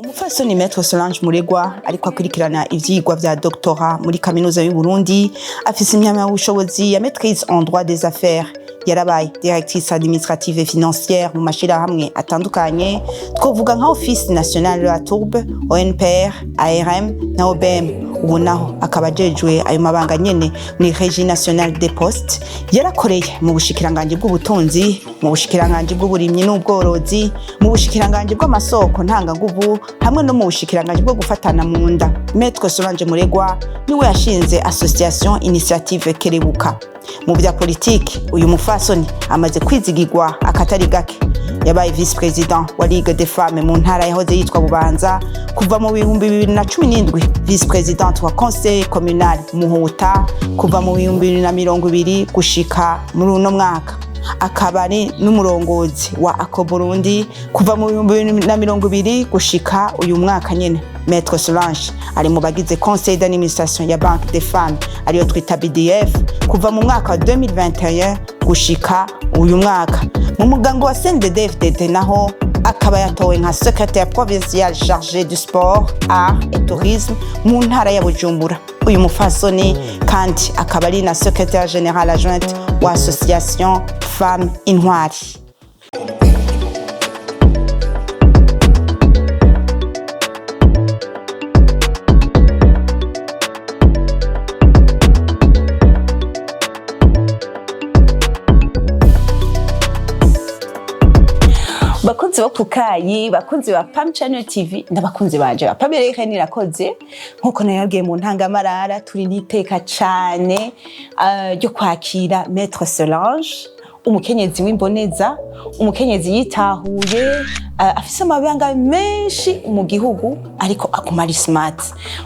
Umupfasoni Maître Solange Muregwa ariko akurikirana ivyigwa vya doctorat muri Kaminuza y'u Burundi, afise impamyabushobozi ya maîtrise en droit des affaires. Yarabaye directrice administrative et financière mu mashirahamwe atandukanye, twovuga nka Office National de la Tourbe, ONPR, ARM na OBM. Ubu naho akaba ajejwe ayo mabanga nyene muri Régie Nationale des Postes. Yarakoreye mu bushikiranganji bw'ubutunzi, mu bushikiranganji bw'uburimyi n'ubworozi, mu bushikiranganji bw'amasoko ntanganguvu hamwe no mu bushikiranganji bwo gufatana mu nda. Maître Solange Muregwa niwe yashinze Association Initiative Kerebuka. Mu vya politiki, uyu mufasoni amaze kwizigirwa akatari gake. Yabaye vice-président wa Ligue des Femmes mu ntara yahoze yitwa Bubanza kuva mu 2017, vice-présidente wa conseil communal Muhuta kuva mu 2020 gushika muri uno mwaka, akaba ari n'umurongozi wa ACO Burundi kuva mu 2020 gushika uyu mwaka nyene. Maître Solange ari mu bagize conseil d'administration ya Banque des Femmes, ariyo twita BDF, kuva mu mwaka wa 2021 gushika uyu mwaka. Mu mugango wa CNDD-FDD naho akaba yatowe nka secrétaire provincial chargé du sport, art et tourisme mu ntara ya Bujumbura. Uyu mufasoni kandi akaba ari na secrétaire général adjointe wa Association Femme Intwari. Bakunzi bo kukayi, bakunzi ba Pam Channel TV n'abakunzi banje ba Pamela Irene Irakoze, nkuko nayabwiye mu ntangamarara, turi n'iteka cane ryo kwakira Maître Solange, umukenyezi w'imboneza, umukenyezi yitahuye, afise amabanga menshi mu gihugu ariko aguma ari smart.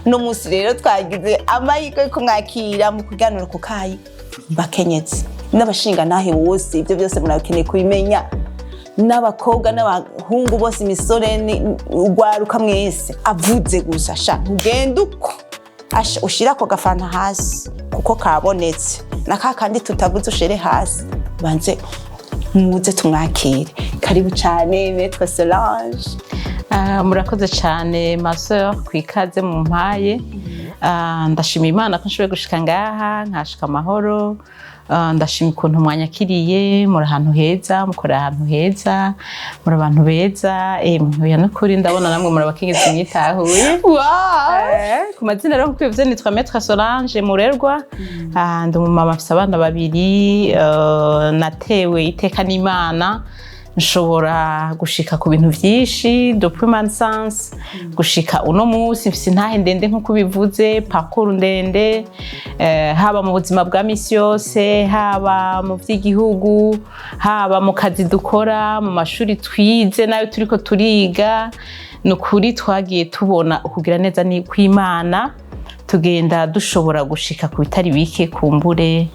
Uno munsi rero twagize amahirwe yo kumwakira mu kuganira ku kayi. Bakenyezi n'abashingantahe bose, ibyo byose murakeneye kubimenya, n'abakobwa n'abahungu bose, imisore, urwaruka mwese. Avuze gusa sha ntugende uko. Asha ushire ako gafanta hasi kuko kabonetse, na ka kandi tutavuze ushire hasi, banze muze tumwakire. Karibu cane, Maître Solange. Ah, murakoze cyane, ma sœur, ku ikaze mu mpaye. Ah, ndashima Imana ko nshoboye gushika ngaha nkashika amahoro. Ah, ndashima ukuntu mwanyakiriye, muri ahantu heza, mukorera ahantu heza, muri abantu beza. Emwe oya, nukuri ndabona namwe muri abakenyezi mwitahuye. Ku mazina rero, nkuko bivuze, nitwa Maître Solange Murerwa. Ah, ndi umumama afise abana babiri. Natewe iteka n'Imana nshobora gushika ku bintu vyinshi depuis ma naissance gushika uno munsi. Mfise intahe ndende, nkuko ubivuze, parcours ndende, haba mu buzima bwa misi yose, haba mu vy'igihugu, haba mu kazi dukora, mu mashuri twize nayo turiko turiga. Ni ukuri twagiye tubona ukugira neza ni kw'Imana, tugenda dushobora gushika ku bitari bike. Kumbure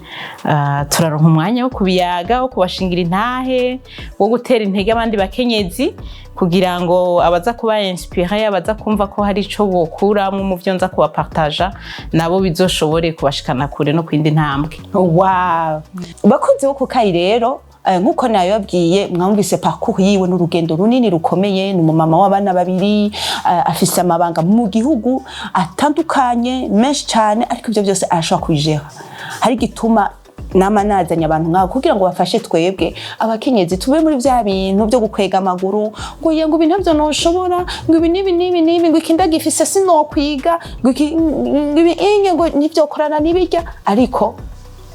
turaronka umwanya wo kubiyaga, wo kubashingira intahe, wo gutera intege abandi bakenyezi kugira ngo abaza kuba inspiré, abaza kumva ko hari ico bokuramwo mu vyo nza kubapartaja, nabo bizoshobore kubashikana kure no kwindi ntambwe. Wow, bakunzi bo kukayi rero, nkuko nabibabwiye, mwumvise parcours yiwe n'urugendo runini rukomeye. Ni umumama w'abana babiri, afise amabanga mu gihugu atandukanye menshi cyane, ariko ibyo byose arashobora kubijera. Hari igituma nama nazanye abantu nk'abo kugira ngo bafashe twebwe abakenyezi tube muri bya bintu byo gukwega amaguru, ngo ye, ngo ibi ntabyo noshobora, ngo ibi n'ibi n'ibi n'ibi, ngo iki ndagifise sinokwiga, ngo iki, ngo ibi inye, ngo ntivyokorana n'ibirya. Ariko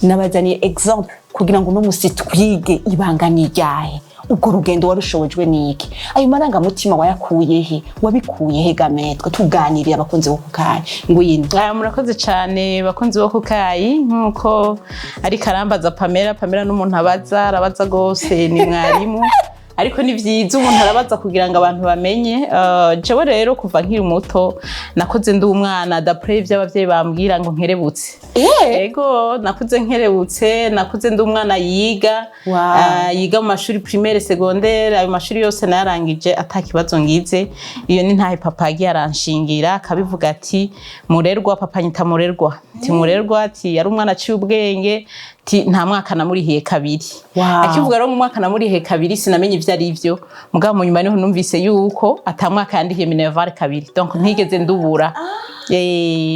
nabazaniye exemple kugira ngo uno musi twige ibanga ni iryahe, ubwo rugendo warushobojwe n'iki, ayo marangamutima wayakuye he, wabikuye he ga Maître? Tuganiriye abakunzi bo kukayi ngwino. Aya, murakoze cyane, bakunzi bo kukayi. Nkuko ariko arambaza Pamela, Pamela n'umuntu abaza, arabaza gose, ni mwarimu, ariko ni vyiza, umuntu arabaza kugira ngo abantu bamenye. Jewe rero kuva nkiri muto nakoze ndi umwana, d'après ivyo abavyeyi bambwira, ngo nkerebutse. Ego, nakuze nkerebutse, nakuze ndi umwana yiga. Yiga mu mashuri primaire, secondaire, ayo mashuri yose nayarangije ata kibazo ngize. Iyo ni ntahe papa yagiye aranshingira, akabivuga ati: "Murerwa." Papa nyita Murerwa, ati: "Murerwa," ati: "yari umwana aciye ubwenge." Ti nta mwaka namurihiye kabiri. Akivuga rero mu mwaka namurihiye kabiri, sinamenye ivyo ari vyo, mugabo mu nyuma niho numvise yuko ata mwaka yandihiye minerval kabiri, donc ntigeze ndubura.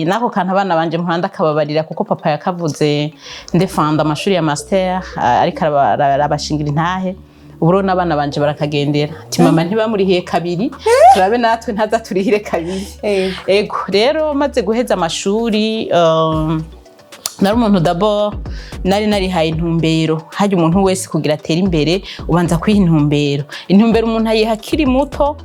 Nako kantu abana banje mpora ndakababarira, kuko papa yakavuze ndefanda amashuri ya master, ariko arabashingira intahe. Ubu rero n'abana banje barakagendera, ati mama ntibamurihiye kabiri, turabe natwe ntaza turihire kabiri. Ego, rero maze guheza amashuri, nari umuntu d'abord nari narihaye intumbero. Hajya umuntu wese kugira atere imbere ubanza kwiha intumbero. Intumbero umuntu ayiha akiri muto,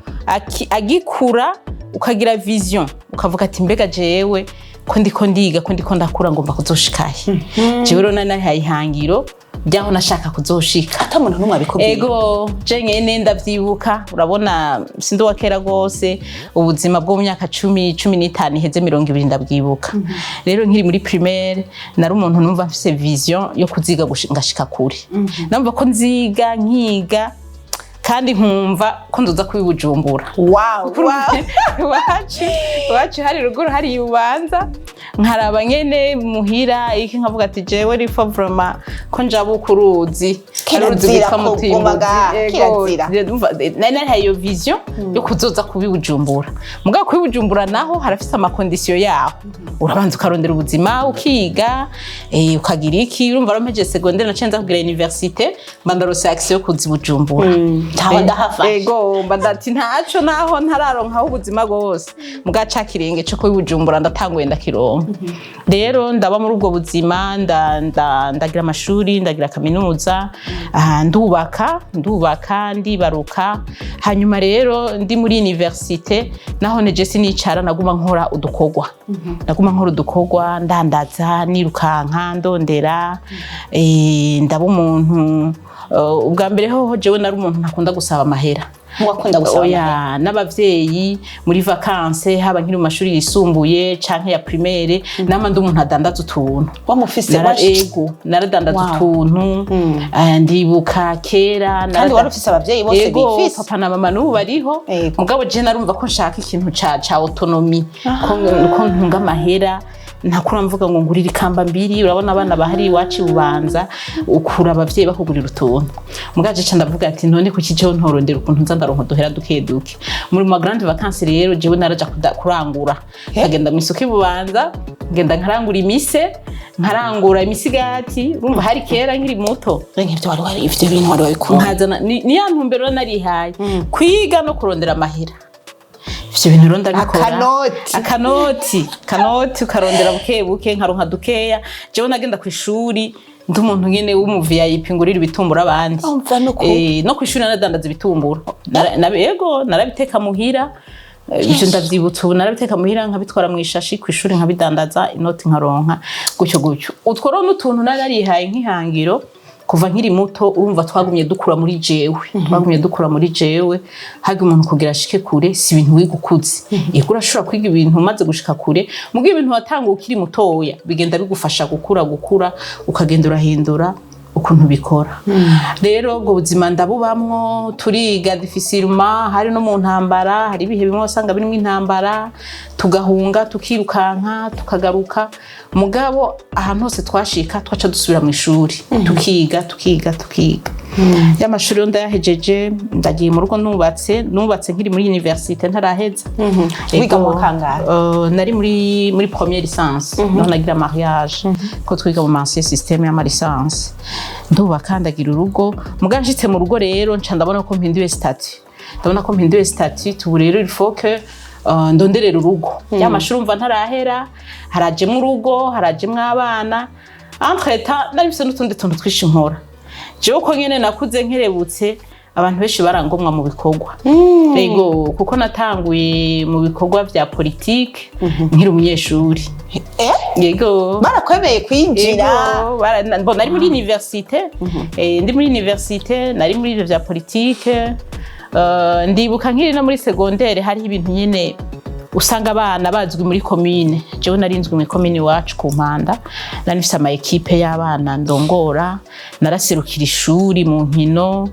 agikura, ukagira vision, ukavuga ati mbega jewe ko ndiko ndiga, ko ndiko ndakura, ngomba kuzoshikahe? Jewe rero nari narihaye ihangiro ryaho nashaka kuzoshika. Ata muntu n'umwe abikubwiye? Ego, je nyene ndavyibuka. Urabona sindi uwa kera gose, ubuzima bwo mu myaka 10, 15 iheze, 20, ndabwibuka. Rero nkiri muri primaire nari umuntu numva mfise vision yo kuziga ngashika kure. Numva ko nziga, nkiga, kandi nkumva ko nzoza kuba i Bujumbura. Iwacu hari ruguru, hari ibubanza, nkaraba nyene muhira iki, nkavuga ati jewe rifo vraiment ko njabuka uruzi. Hari uruzi Kirazira rwitwa ko Mutimbuzi. guma ngaha, Ego, kirazira. ndumva, nari narihaye iyo vision yo kuzoza kuba i Bujumbura. Mugabo kuba i Bujumbura naho harafise ama conditions yaho, urabanza ukarondera ubuzima, ukiga, ukagira iki. Urumva rero mpejeje secondaire naciye nza kugira université, mba ndarose accès yo kuza i Bujumbura. Ntaho ndahafashe. Ego, mba ndati ntaco naho ntararonkaho ubuzima bwose, muga ca kirenge co kuba i Bujumbura ndatanguye ndakironka. Rero ndaba muri ubwo buzima, ndagira amashuri, ndagira kaminuza, ndubaka, ndibaruka. Hanyuma rero ndi muri université naho neje sinicara, naguma nkora udukorwa, ndandaza, nirukanka, ndondera, ndaba umuntu, ubwa mbere hoho jewe nari umuntu ntakunda gusaba amahera. Ntiwakunda gusaba amahera? Oya, n'abavyeyi muri vacances, haba nkiri mu mashuri yisumbuye canke ya primaire, nama ndi umuntu adandaza utuntu. Wamufise? Ego, naradandaza utuntu. Ndibuka kera Kandi wari ufise abavyeyi bose Ego, bifise? papa na mama n'ubu bariho. Mugabo je narumva ko nshaka ikintu ca autonomie, ko ntunga amahera, ntakura mvuga ngo ngurire ikamba mbiri. Urabona abana bahari iwacu ibubanza, ukura abavyeyi bakugurira utuntu. Mugabo je ca ndavuga ati none kuki jewe ntorondera ukuntu nza ndaronka uduhera duke duke muri ma grande vacances? Rero jewe naraja kurangura, nkagenda mu isoko ibubanza, ngenda nkarangura imise, nkarangura imisigati. Urumva hari kera nkiri muto. Nk'ivyo wari ivyo bintu wari wabikunda? Nkazana ni ya ntumbero narihaye, kwiga no kurondera amahera. Ivyo bintu rero ndabikora. Akanoti. Akanoti, kanoti, ukarondera buke buke, nkaronka dukeya. Jewe nagenda kw'ishuri ndi umuntu nyene w'umu VIP, ngurira ibitumbura abandi. Umva nuko. No kw'ishuri naradandaza ibitumbura. Ego, narabiteka muhira. Ivyo ndavyibutsa ubu, narabiteka muhira nkabitwara mu ishashi kw'ishuri, nkabidandaza, inoti nkaronka gutyo gutyo. Utwo rero n'utuntu nari narihaye nk'ihangiro kuva nkiri muto. Urumva twagumye dukura muri jewe, twagumye dukura muri jewe. Haga umuntu kugira ashike kure si ibintu wiga ukuze. Yego, urashobora kwiga ibintu umaze gushika kure, mugihe ibintu watanga ukiri mutoya bigenda bigufasha gukura, ukagenda urahindura ukuntu bikora. Rero ubwo buzima ndabubamwo, turiga difficilement, hari no mu ntambara, hari ibihe bimwe wasanga birimo intambara, tugahunga, tukirukanka, tukagaruka. Mugabo ahantu hose twashika twaca dusubira mu ishuri, tukiga, tukiga, tukiga. Y'amashuri yo ndayahejeje, ndagiye mu rugo, nubatse nkiri muri université ntaraheza. Wiga mu Ego, kangahe? Nari muri première licence niho nagira mariage, ko twiga mu ancien système y'ama licence. Ndubaka, ndagira urugo. Muga nshitse mu rugo rero nca ndabona ko mpinduye statut, ndabona ko mpinduye statut. Ubu rero il faut que ndonderera urugo. Ya mashuri umva ntarahera, harajemwo urugo, harajemwo abana. Entre temps nari mfise n'utundi tuntu twinshi nkora jewe. Uko nyene nakuze nkerebutse, abantu benshi barangomwa mu bikorwa. Ego, kuko natanguye mu bikorwa vya politike nkiri umunyeshuri. Yego. Barakwemeye kwinjira? Yego, bon, nari muri université, ndi muri université nari muri ivyo vya politike. Ndibuka nkiri no muri secondaire hariho ibintu nyene Usanga abana bazwi muri komine. Jewe narinzwi muri komine iwacu ku Mpanda, nari mfise ama équipe y'abana ndongora, naraserukira ishuri mu nkino,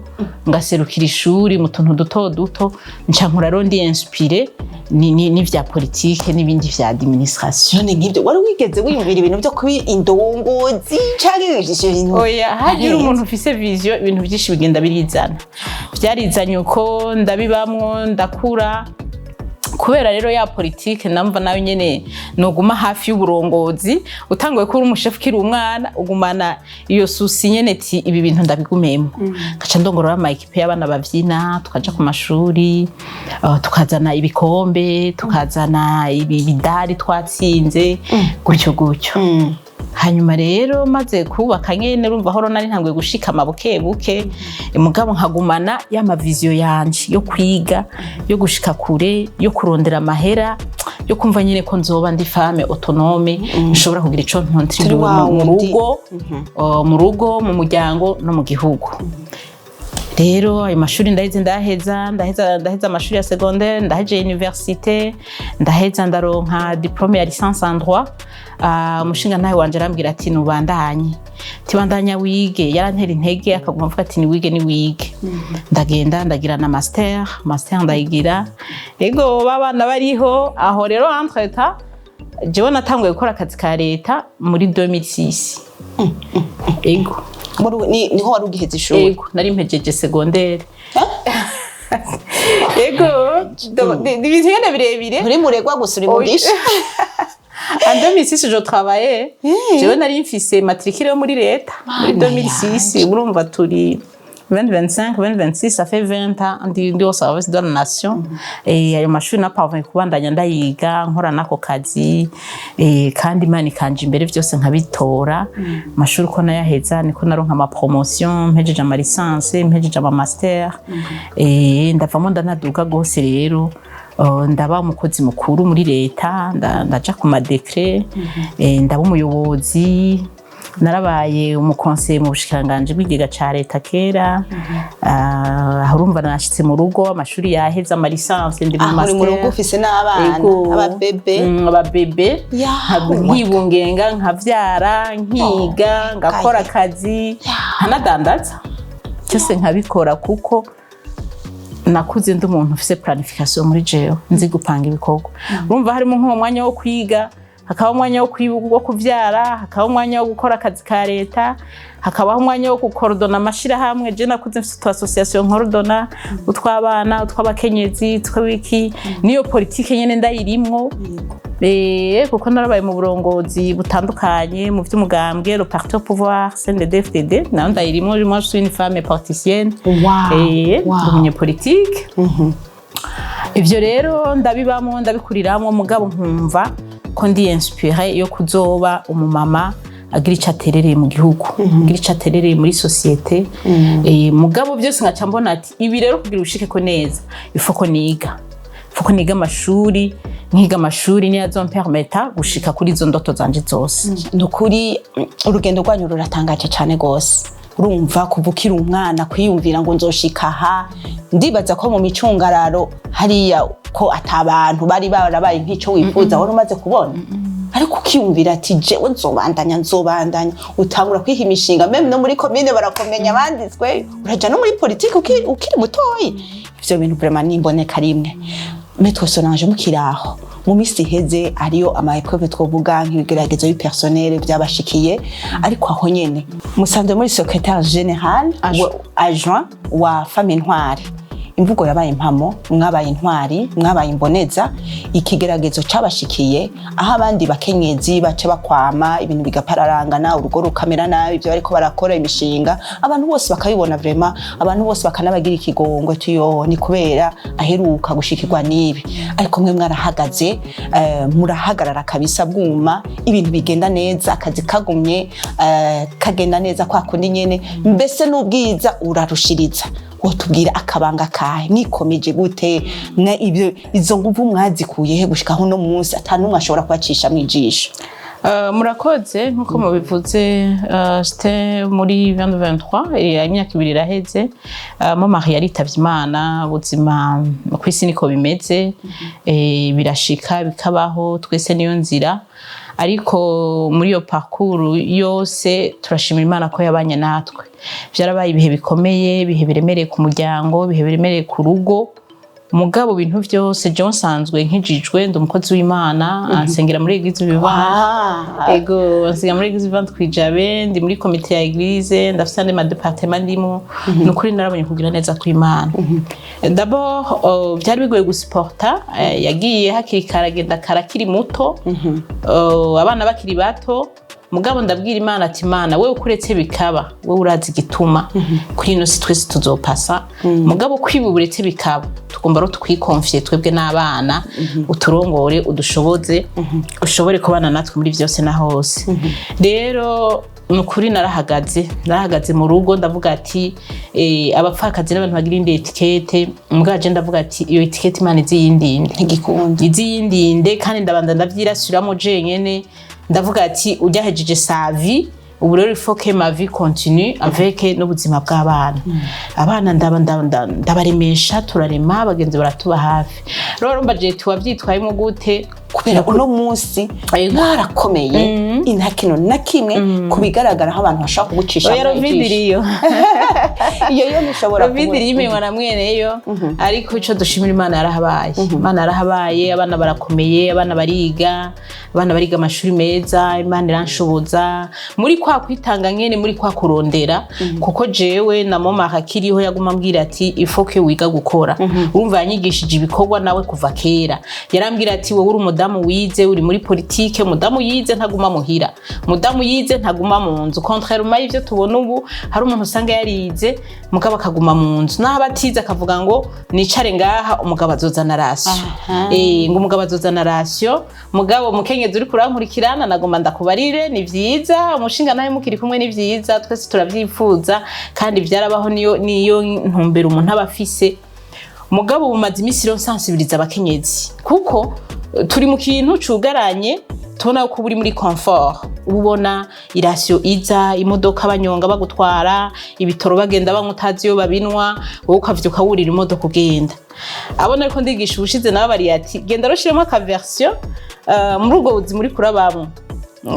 ngaserukira ishuri mu tuntu duto duto. Nca nkura rero ndi inspirée n'ivya politike n'ibindi vya administration. None nk'ibyo, wari wigeze wiyumvira ibintu byo kuba indongozi canke ivyo bintu? Oya, hagira umuntu ufise vision, ibintu byinshi bigenda birizana. Vyarizanye uko ndabibamwo, ndakura. Kubera rero ya politike, namva nayo nyene noguma hafi y'uburongozi. Utanguye kuba umushefu ukiri umwana, ugumana iyo souci nyene ti ibi bintu ndabigumemo. Ngaca ndongorora ama équipe y'abana bavyina, tukaja ku mashuri, tukazana ibikombe, tukazana ibidari twatsinze, gutyo gutyo. Hanyuma rero maze kubaka nyene, urumva aho nari ntanguye gushikama buke buke, mugabo nkagumana ya ma vision yanje yo kwiga, yo gushika kure, yo kurondera amahera, yo kumva nyene ko nzoba ndi femme autonome, nshobora kugira ico ncontribuye wa mu wundi. rugo, mu rugo, mu muryango no mu gihugu. Rero ayo mashuri ndaheze, ndaheza, ndaheza, ndaheza amashuri ya secondaire, ndaheje université, ndaheza, ndaronka diplôme ya licence en droit. Umushinga ntawe wanje arambwira ati: "Nubandanye, tibandanya wige." Yarantera intege, akaguma avuga ati: "Ni wige, ni wige." Ndagenda ndagira na master, master ndayigira. Ego, babana bariho aho. Rero entre temps jewe natanguye gukora akazi ka leta muri 2006, ego. Niho wari ugiheza ishuri? Ego, nari mpejeje secondaire. Ego, ni ibintu nyene birebire. Nturi muregwa gusa, uri mugisha. En 2006 je travaillais. Jewe nari mfise matricule yo muri leta muri 2006. Urumva turi 2025, 2026, ça fait 20 ans ndi au service de la nation. Eh, ayo mashuri naparvenye kubandanya ndayiga, nkora nako kazi, kandi Imana ikanje imbere, byose nkabitora. Amashuri uko nayaheza niko naronka ama promotion, mpejeje ama licence, mpejeje ama master. Ndavamo, ndanaduga gose rero. Ndaba umukozi mukuru muri leta, ndaja ku ma décret, ndaba umuyobozi, narabaye umu conseiller mu bushikiranganji bw'ikigega ca leta kera. Ah, urumva nashitse mu rugo, amashuri yaheze, ama licence, ndi mu Ah, uri mu rugo, master. ufise n'abana? Ego. Ababebe? Ababebe. Ya, Nkibungenga, nkavyara, nkiga, ngakora akazi, nkanadandaza, byose nkabikora, kuko nakuze ndi umuntu ufise planification muri jewe, nzi gupanga ibikorwa. Urumva harimo nk'uwo mwanya wo kwiga, hakaba umwanya wo kuvyara, hakaba umwanya wo gukora akazi ka leta, hakabaho umwanya wo gukorodona amashirahamwe. Je nakuze mfise utu association nkorodona, utw'abana, utw'abakenyezi, tw'ibiki, niyo politike nyene ndayirimwo. Kuko narabaye mu burongozi butandukanye mu vy'umugambwe, le parti au pouvoir CNDD-FDD, nayo ndayirimwo. Moi, je suis une femme politicienne. Ndi umunyepolitike. Ivyo rero ndabibamwo, ndabikuriramwo, mugabo nkumva ko ndi inspirée yo kuzoba umumama agira ico aterereye mu gihugu, agira ico aterereye muri société. Mugabo byose nkaca mbona ati ibi rero kugira ushike ko neza, ifo ko niga, ifo ko niga amashuri, nkiga amashuri niyo azompermeta gushika kuri izo ndoto zanje zose. Ni ukuri, urugendo rwanyu ruratangaje cyane rwose. Urumva, kuva ukiri umwana kwiyumvira ngo nzoshika aha, ndibaza ko mu micungararo hariya ko atabantu bari barabaye nk'icyo wifuza wari umaze kubona, ariko ukiyumvira ati: "Jewe nzobandanya, nzobandanya." Utangura kwiha imishinga, même no muri komine barakomenya banditswe, uraja no muri politiki ukiri mutoyi. Ivyo bintu vraiment nimboneka rimwe. Maître Solange, mukiri aho, mu minsi iheze hariyo ama épreuve, twovuga nk'ibigeragezo bipersonnel byabashikiye, ariko aho nyene musanzwe muri secrétaire général adjoint wa Femme Intwari. Imvugo yabaye impamo, mwabaye intwari, mwabaye imboneza. Ikigeragezo cabashikiye aho abandi bakenyezi baca bakwama, ibintu bigapararangana, urugo rukamera nabi, ibyo bariko barakora, imishinga, abantu bose bakabibona, vraiment abantu bose bakanabagira ikigongo tuyo ni kubera aheruka gushikirwa n'ibi. Ariko mwe mwarahagaze, murahagarara kabisa bwuma, ibintu bigenda neza, akazi kagumye kagenda neza kwa kundi nyene, mbese n'ubwiza urarushiriza. Wotubwira akabanga kahe? Mwikomeje gute? Mwa ibyo, izo nguvu mwazikuye he gushika aho uno munsi ata n'umwe ashobora kubacisha mw'ijisho? Murakoze. Nkuko mubivuze, j'étais muri 2023, imyaka 2 iraheze. Mon mari yaritavye Imana. Ubuzima ku isi niko bimeze, birashika bikabaho, twese niyo nzira. Ariko muri iyo parcours yose turashimira Imana ko yabanye natwe. Vyarabaye ibihe bikomeye, ibihe biremereye ku muryango, ibihe biremereye ku rugo. Mugabo bintu vyose, jewe nsanzwe nkijijwe, ndi umukozi w'Imana, ansengera muri Église Vivante. Ego, nsiga muri Église Vivante kw'Ijabe, ndi muri komite ya Église, ndafise andi ma départements ndimo. Ni ukuri narabonye kugira neza kw'Imana. D'abord, vyari bigoye gusupporta, yagiye hakiri kare, agenda kare akiri muto, abana bakiri bato. Mugabo ndabwira Imana ati: "Imana, wewe ukuretse bikaba, wewe urazi igituma. Kuri ino si twese tuzopasa, mugabo kwiba uretse bikaba, tugomba rero twikonfiye twebwe n'abana, uturongore, udushoboze, ushobore kubana natwe muri byose na hose." Rero ni ukuri narahagaze mu rugo, ndavuga ati abapfakazi n'abantu bagira indi étiquette. Mugabo je ndavuga ati iyo étiquette Imana iziyindinde. Ntigikunda. Iziyindinde. Kandi ndabanza ndavyirasubiramo jenyene, ndavuga ati ujya hejeje sa vie, ubu rero il faut que ma vie continue avec n'ubuzima bw'abana. Abana ndabaremesha, turarema, abagenzi baratuba hafi. Rero urumva je tuwavyitwayemo gute? Kubera uno munsi Yego. mwarakomeye, nta kintu na kimwe ku bigaragara aho abantu bashobora kugucisha Oya, mu ijisho. rovidi iriyo. Iyo yo ntishobora. Rovidi irimenywa na mweneyo. Ariko ico dushimira Imana, yarahabaye. Imana yarahabaye, abana barakomeye, abana bariga, abana bariga amashuri meza. Imana iranshoboza muri kwa kwitanga nyene, muri kwa kurondera, kuko jewe na mama akiriho yaguma ambwira ati il faut que wiga gukora. Urumva yanyigishije ibikorwa nawe kuva kera. Yarambwira ati wowe uri umudamu wize, uri muri politike, umudamu yize ntaguma muhira, umudamu yize ntaguma mu nzu, contrairement y'ivyo tubona ubu. Hari umuntu usanga yarize mugabo akaguma mu nzu, naho abatize akavuga ngo nicare ngaha, umugabo azozana ration. Ngo umugabo azozana ration. Mugabo mukenyezi uri kurankurikirana, nagomba ndakubarire, ni vyiza umushinga nawe mukiri kumwe, ni vyiza, twese turavyifuza kandi vyarabaho, niyo ntumbero umuntu aba afise. Mugabo bumaze iminsi rero nsensibiliza abakenyezi, kuko turi mu kintu cugaranye, tubona ko uri muri confort, uba ubona i ration iza, imodoka banyonga bagutwara, ibitoro bagenda banywa utazi iyo babinwa, wowe ukavyuka wurira imodoka ugenda. Abona ariko ndigisha ubushize nababariye ati genda rushiremo aka version muri ubwo buzima uri kurabamwo.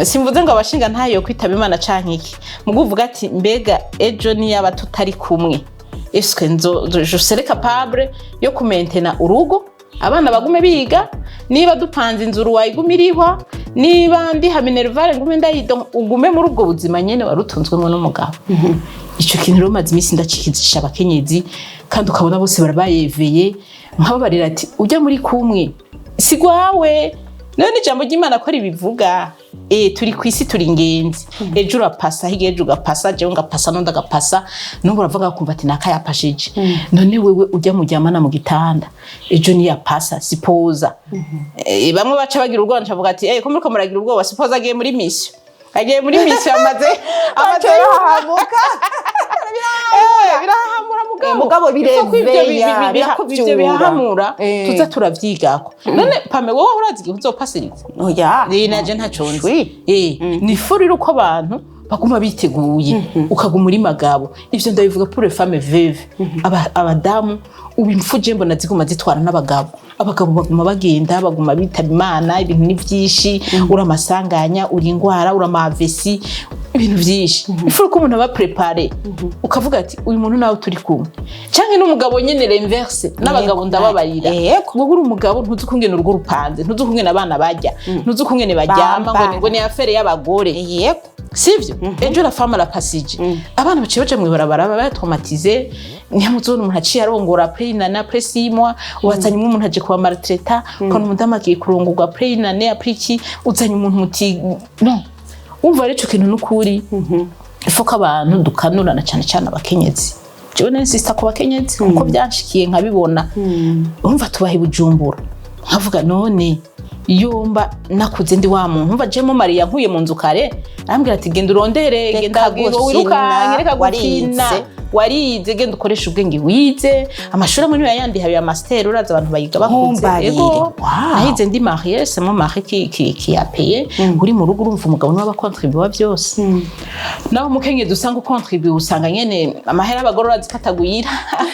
Simvuze ngo abashinga ntayo kwitaba Imana canke iki, mugo uvuga ati mbega ejo niyaba tutari kumwe, est-ce que nzo je serai capable yo kumentena urugo, abana bagume biga, niba dupanze inzu wayiguma irihwa, niba ndiha minerval ngume ndayido, ugume muri ubwo buzima nyene wari utunzwemo n'umugabo? Ico kintu rero maze iminsi ndacikizisha abakenyezi, kandi ukabona bose barabayeveye. Nkababarira ati ujya muri kumwe si gwawe. None ijambo ry'Imana ko ribivuga, turi ku isi, turi ingenzi. Ejo urapasa, hirya ejo ugapasa, jewe ngapasa, n'undi agapasa. N'ubu uravuga kumva ati nakayapashije. None wewe ujya muryamana mu gitanda, ejo niyapasa, sipoza bamwe baca bagira ubwoba, ncavuga ati ko muriko muragira ubwoba, sipoza agiye muri mission, agiye muri mission, amaze Birahamuka. Birahamura mugabo. Mugabo Ifo ko ivyo bireveya, ivyo birakuvyura. bihahamura, tuza turavyigako. None Pame, wowe urazi igihe uzopasiriza? Oya. Naje ntaco nzi. Shwi. Ni furira uko abantu baguma biteguye, ukaguma uri magabo. Ivyo ndabivuga pour les femmes veuves. Abadamu ubu impfu je mbona ziguma zitwara n'abagabo. Abagabo baguma bagenda, baguma bitaba Imana, ibintu ni vyinshi, uri amasanganya, uri ingwara, uri amavesi, ibintu vyinshi. Ifu ko umuntu aba préparé, ukavuga ati uyu muntu nawe turi kumwe, canke n'umugabo nyene, l'inverse, n'abagabo ndababarira. Wowe uri umugabo, ntuzi ukungene urugo rupanze, ntuzi ukungene abana barya, ntuzi ukungene baryama, ngo ni affaire y'abagore. Sivyo? Ejo la femme arapasije, abana baciye baja mw'ibarabara, baba traumatisé. Ntiyamuzobona umuntu aciye arongora après une année, après 6 mois, wazanye umuntu aje kuba maltraita, ukabona umudamu agiye kurongorwa après une année, après iki, uzanye umuntu muti non. Umva rero ico kintu n'ukuri ifo ko abantu dukanurana, cyane cyane abakenyezi. Jewe n'insista ku bakenyezi kuko byanshikiye nkabibona. Urumva tubaha i Bujumbura, nkavuga none yomba nakuze ndi wa muntu, umva jemo Mariya nkuye mu nzu kare, arambwira ati genda urondere, Reka genda gukina, wirukanke, reka gukina. warize. Warize, genda ukoresha ubwenge wize. Amashuri amwe niyo yandi habiye master, uraza abantu bayiga bakuze. Ntumbarire. Ego. Nahize ndi mariée, c'est mon mari qui a payé. Uri mu rugo, urumva umugabo niwe aba contribuer byose. Naho umukenyezi usanga ukontribuye, usanga nyene amahera y'abagore urazi ko atagwira,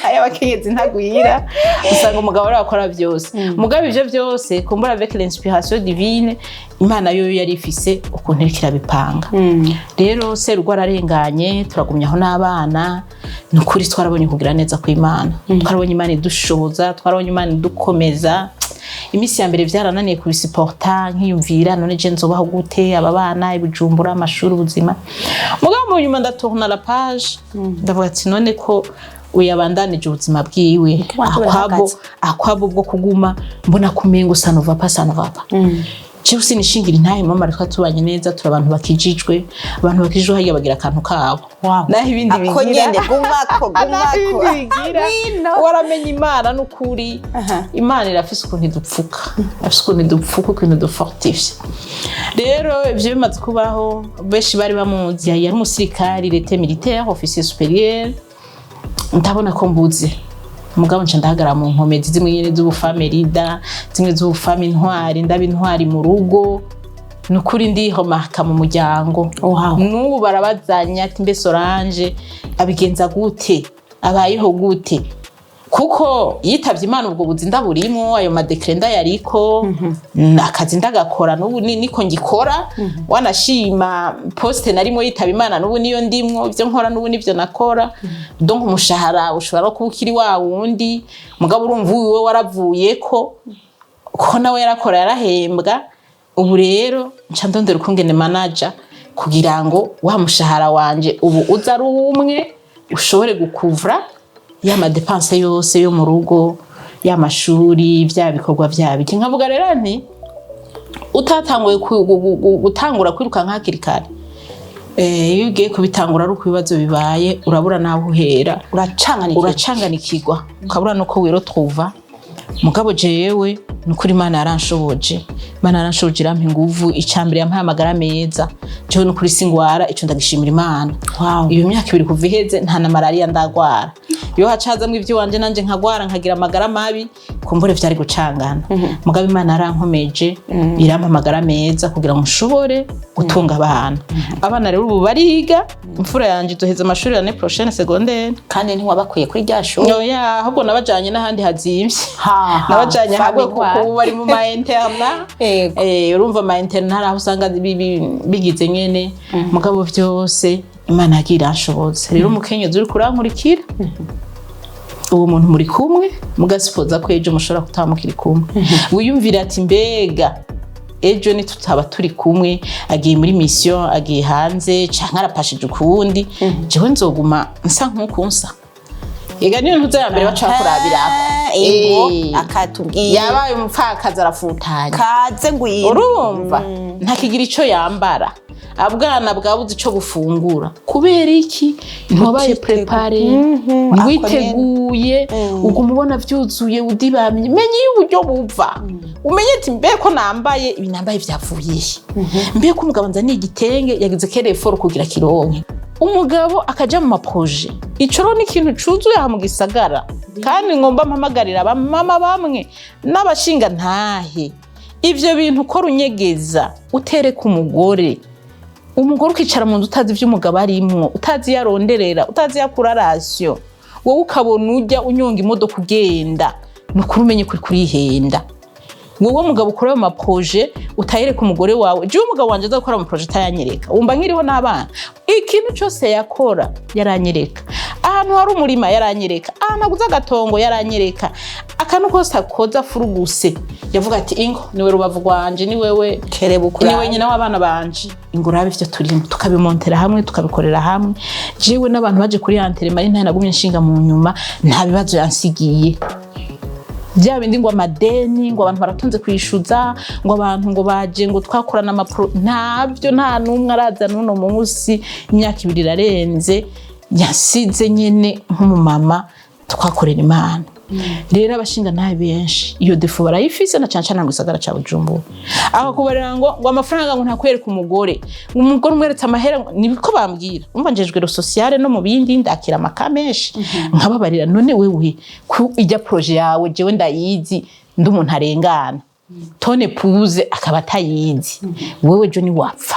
ay'abakenyezi ntagwira, usanga umugabo ariwe akora byose. Mugabo ivyo byose, kumbura avec l'inspiration divine, Imana yo yari ifise ukuntu iriko irabipanga. Rero serugo ararenganye, turagumya aho n'abana. Ni ukuri twarabonye kugira neza kw'Imana, twarabonye Imana idushoboza, twarabonye Imana idukomeza. Iminsi ya mbere byarananiye kubisiporta, nkiyumvira: none je nzobaho gute, aba bana, Ibijumbura, amashuri, ubuzima? Mugabo mu nyuma ndatourna la page, ndavuga ati: none ko uyabandanije ubuzima bwiwe, Wacu akwabo barahagaze. Akwabo bwo kuguma mbona kumengo ça ne va pas, ça ne va pas. Jewe sinishingira intahe mama, twa tubanye neza, turi abantu bakijijwe. Abantu bakijijwe hariya bagira akantu kabo. Naho ibindi Ako bigira nyene, gumako. Naho Gumako. ibindi bigira, waramenye Imana n'ukuri. Imana irafise ukuntu idupfuka, irafise ukuntu idupfuka, ukuntu idufortifye. Rero ivyo bimaze kubaho, benshi bari bamuzi, yari umusirikari, l'état militaire, officier supérieur. Ndabona ko mbuze mugabo, nca ndahagarara mu nkomezi zimwe nyene z'ubu femme leader, zimwe z'ubu femme intwari. Ndaba intwari mu rugo, ni ukuri ndihomarka mu muryango. N'ubu barabazanya ati: mbe Solange abigenza gute, abayeho gute? Kuko yitavye Imana, ubwo buzi ndaburimwo, ayo ma décrets ndayariko, akazi ndagakora n'ubu, niko ngikora. Wanashima poste narimo yitaba Imana, n'ubu niyo ndimwo, ivyo nkora n'ubu nivyo nakora. Donc umushahara ushobora no kuba ukiri wa wundi, mugabo urumva uwiwe waravuyeko, ko nawe yarakora, yarahembwa. Ubu rero nca ndondera ukungene manager kugira ngo wa mushahara wanje ubu uza ari umwe, ushobore gukuvra ya ma dépenses yose yo mu rugo, y'amashuri, bya bikorwa bya biki. Nkavuga rero nti utatanguye gutangura kwirukanka hakiri kare, iyo ugiye kubitangura ari uko ibibazo bibaye, urabura n'aho uhera. Uracanganikirwa. Uracanganikirwa, ukabura nuko wirotruva. Mugabo jewe nukuri Imana yaranshoboje, Imana yaranshoboje, irampa inguvu. Icambere yampaye amagara meza. Jewe nukuri singwara, ico ndagishimira Imana. Iyo myaka 2 kuva iheze, nta na malariya ndagwara. Iyo hacazamwo ivy'iwanje nanje nkagwara, nkagira amagara mabi, kumbure vyari gucangana. Mugabo Imana yarankomeje, irampa amagara meza kugira ngo nshobore gutunga abana. Abana rero ubu bariga. Imfura yanje izoheza amashuri l'année prochaine secondaire. Kandi ntiwabakwiye kuri rya shuri? Oya, ahubwo nabajanye n'ahandi hazimvye. Haha, Nabajanye hamwe kuko famille. ubu bari mu ma internat. Urumva ama internat hari aho usanga bigize nyene. Mugabo vyose Imana yagiye iranshoboza. Rero umukenyezi uri kurankurikira, uwo muntu muri kumwe, mugasipoza ko ejo mushobora kutaba mukiri kumwe, wiyumvira ati: mbega ejo nitutaba turi kumwe, agiye muri mission, agiye hanze canke arapashije ukuwundi, jewe nzoguma nsa nk'uku nsa? Ega niyo ntuza ya mbere baca bakurabirako. Ego, akatubwira. Yabaye umupfakazi, arafutanye. Kaze ngwino. Urumva ntakigira ico yambara, abwana bwabuze ico bufungura. Kubera iki? Ntiwabaye préparé, ntiwiteguye. Uguma ubona vyuzuye, udibamye. Menye iyo uburyo buva, umenye ati: mbe ko nambaye ibi nambaye vyavuye he? Mbe ko umugabo nzaniye igitenge, yagize quel effort kugira kironke? Umugabo akaja mu ma projets. Ico rero ni ikintu cuzuye aha mu gisagara, kandi ngomba mpamagarira abamama bamwe n'abashinga ntahe: ivyo bintu ukora unyegeza, utereka umugore, umugore ukicara mu nzu utazi ivyo umugabo arimwo, utazi iyo aronderera, utazi iyo akura ration, wowe ukabona ujya unyonga imodoka ugenda, ni ukuri umenye kuri kurihenda. Wowe mugabo ukora ayo ma projets utayereka umugore wawe. Jewe umugabo wanje aza gukora ama projets atayanyereka, wumva nkiriho n'abana? Ikintu cyose yakora yaranyereka. Ahantu hari umurima yaranyereka, ahantu aguze agatongo yaranyereka, akantu kose akoza afuruguse yavuga ati: ingo niwe rubavu rwanje, ni wewe. Kerebuka. Niwe nyina w'abana banje, ingo urabe ivyo turimo, tukabimontera hamwe, tukabikorera hamwe. Jewe n'abantu baje kuri enterrement ari ntaye nagumye nshinga mu nyuma, nta bibazo yansigiye, bya bindi ngo amadeni, ngo abantu baratunze kwishyuza, ngo abantu ngo baje ngo twakorana amapro, ntabyo. Nta n'umwe araza n'uno munsi, imyaka 2 irarenze. Yasize nyene nk'umumama twakorera Imana. Rero abashinga ntabe benshi iyo défaut barayifise, na cane cane mu gisagara ca Bujumbura, akakubarira ngo amafaranga ngo ntakwereka umugore, ngo umugore umweretse amahera nibiko bambwira. Umva, njejwe le social no mu bindi, ndakira amaka menshi, nkababarira: none wewe ku ijya projet yawe, jewe ndayizi, ndi umuntu arengana, ton épouse akaba atayizi, wewe jo niwapfa,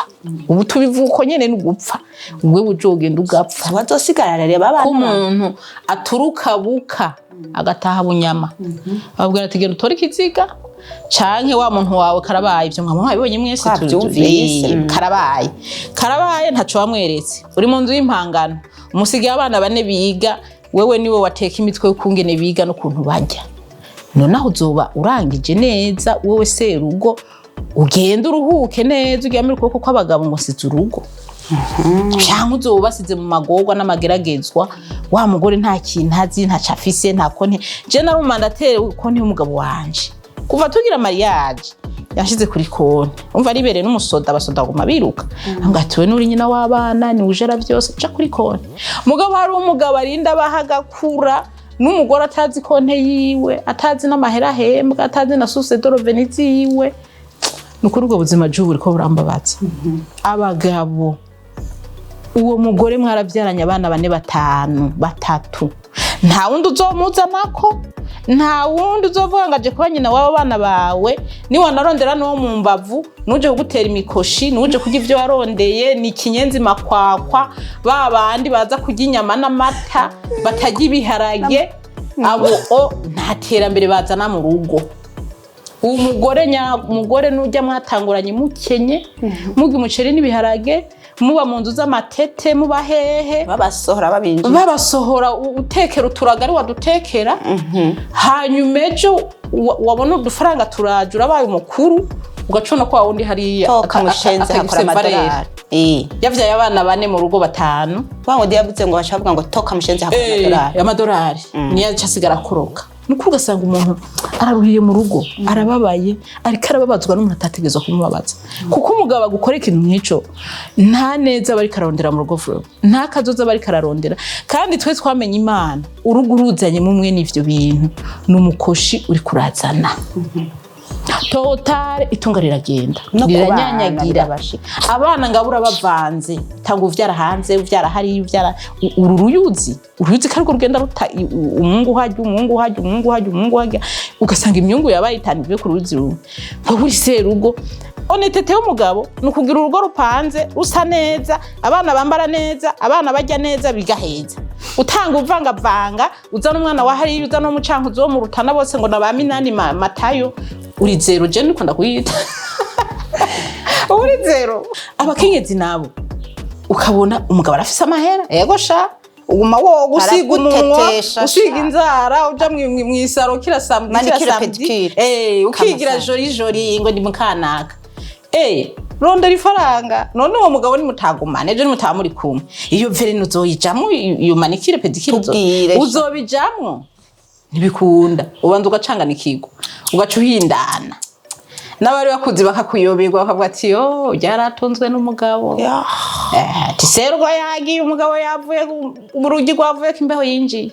ubu tubivuga uko nyene, ni ugupfa, wewe ujogenda ugapfa. Bazosigara rero abana. Ko umuntu aturuka buka agataha bunyama, babwira ati: "Genda utore ikiziga canke wa muntu wawe." Karabaye ivyo, mwaba mwabibonye mwese. Twavyumvise. Karabaye, karabaye, ntaco wamweretse. Uri mu nzu y'impangano, umusigaye abana bane biga, wewe niwe wateka imitwe y'ukungene biga n'ukuntu barya. Nonaho uzoba urangije neza, wowe serugo, ugende uruhuke neza, uryamire ukuboko kw'abagabo ngo nsize urugo, canke uzoba ubasize mu magorwa n'amageragezwa? Wa mugore nta kintu azi, ntaco afise, nta konti. Je nari umu mandataire konti y'umugabo wanje kuva tugira mariage, yashize kuri konti. Umva, aribereye n'umusoda, abasoda baguma biruka ngo ati: "We nuri nyina w'abana, ni ujera vyose, ja kuri konti." Mugabo hari umugabo arinda abaha agakura n'umugore atazi konte yiwe, atazi n'amahera ahembwa, atazi na source de revenu ziwe. Ni ukuri ubwo buzima jubu buriko burambabaza. Abagabo, uwo mugore mwarabyaranye abana bane, batanu, batatu, nta wundi uzomuzanako, nta wundi uzovuga ngo aje kuba nyina w'abo bana bawe. Niwanarondera n'uwo mu mbavu, nuje kugutera imikoshi, nuje kurya ivyo warondeye, ni ikinyenzi makwakwa, ba bandi baza kurya inyama n'amata, batarya ibiharage. Abo o nta terambere bazana mu rugo. Umugore nyamugore nujya mwatanguranye mukenye, murya umuceri n'ibiharage, muba mu nzu z'amatete, muba hehe, babasohora, babinjira, babasohora, utekera uturaga ari wadutekera. Hanyuma ejo wabona udufaranga turaje, urabaye umukuru, ugacona ko wundi hariya toka mushenze atagifise hakora valeur. Amadolari. Yavyaye abana bane mu rugo, batanu. Wa ngo yavuze ngo bashavuga ngo toka mushenze hakora amadolari. Amadolari niyo aca asigara akoroka. Nukuri ugasanga umuntu araruhiye mu rugo, arababaye, ariko arababazwa n'umuntu atategerezwa kumubabaza, kuko umugabo agukora ikintu nk'ico nta neza aba ariko ararondera mu rugo vuba, nta kazoza aba ariko ararondera. Kandi twe twamenye Imana, urugo uruzanyemo umwe n'ivyo bintu ni umukoshi uri kurazana totale, itunga riragenda, No ku bana riranyanyagira. birabashika. Abana ngabura bavanze, tanga uvyara hanze, uvyara hariya, uvyara uru ruyuzi, uruyuzi kariko rugenda ruta umwungu hajya, umwungu hajya, umwungu hajya, umwungu hajya, ugasanga imyungu yabaye itanu ivuye ku ruyuzi rumwe. Wowe uri serugo, honnêteté y'umugabo ni ukugira urugo rupanze, rusa neza, abana bambara neza, abana barya neza, bigaheza. Utanga uvangavanga, uzana umwana wa hariya, uzana umucankuzo wo mu Rutana, bose ngo na ba Minani Matayo, uri zéro. Je ndikunda kuyita uri zéro. Abakenyezi nabo ukabona umugabo arafise amahera, yego sha, uguma woga, usiga umunwa, Aragutetesha usiga sha. inzara, uja mw'isaro kira samedi, Manicure, kira samedi. pedicure. Ukigira Kamassage. joli joli ngo ndi mukanaka. Rondera ifaranga. None uwo mugabo nimutagumana, ejo nimutaba muri kumwe, iyo vernis uzoyijamwo? Iyo manicure, pédicure Tubwire sha. uzobijamwo? Ntibikunda. Ubanza ugacangana ikigo, ugaca uhindana n'abari bakuzi bakakuyoberwa, bakavuga ati: "Yo byaratunzwe n'umugabo." Ati serwa yagiye, umugabo yavuye mu rugi rwavuye ko imbeho yinjiye.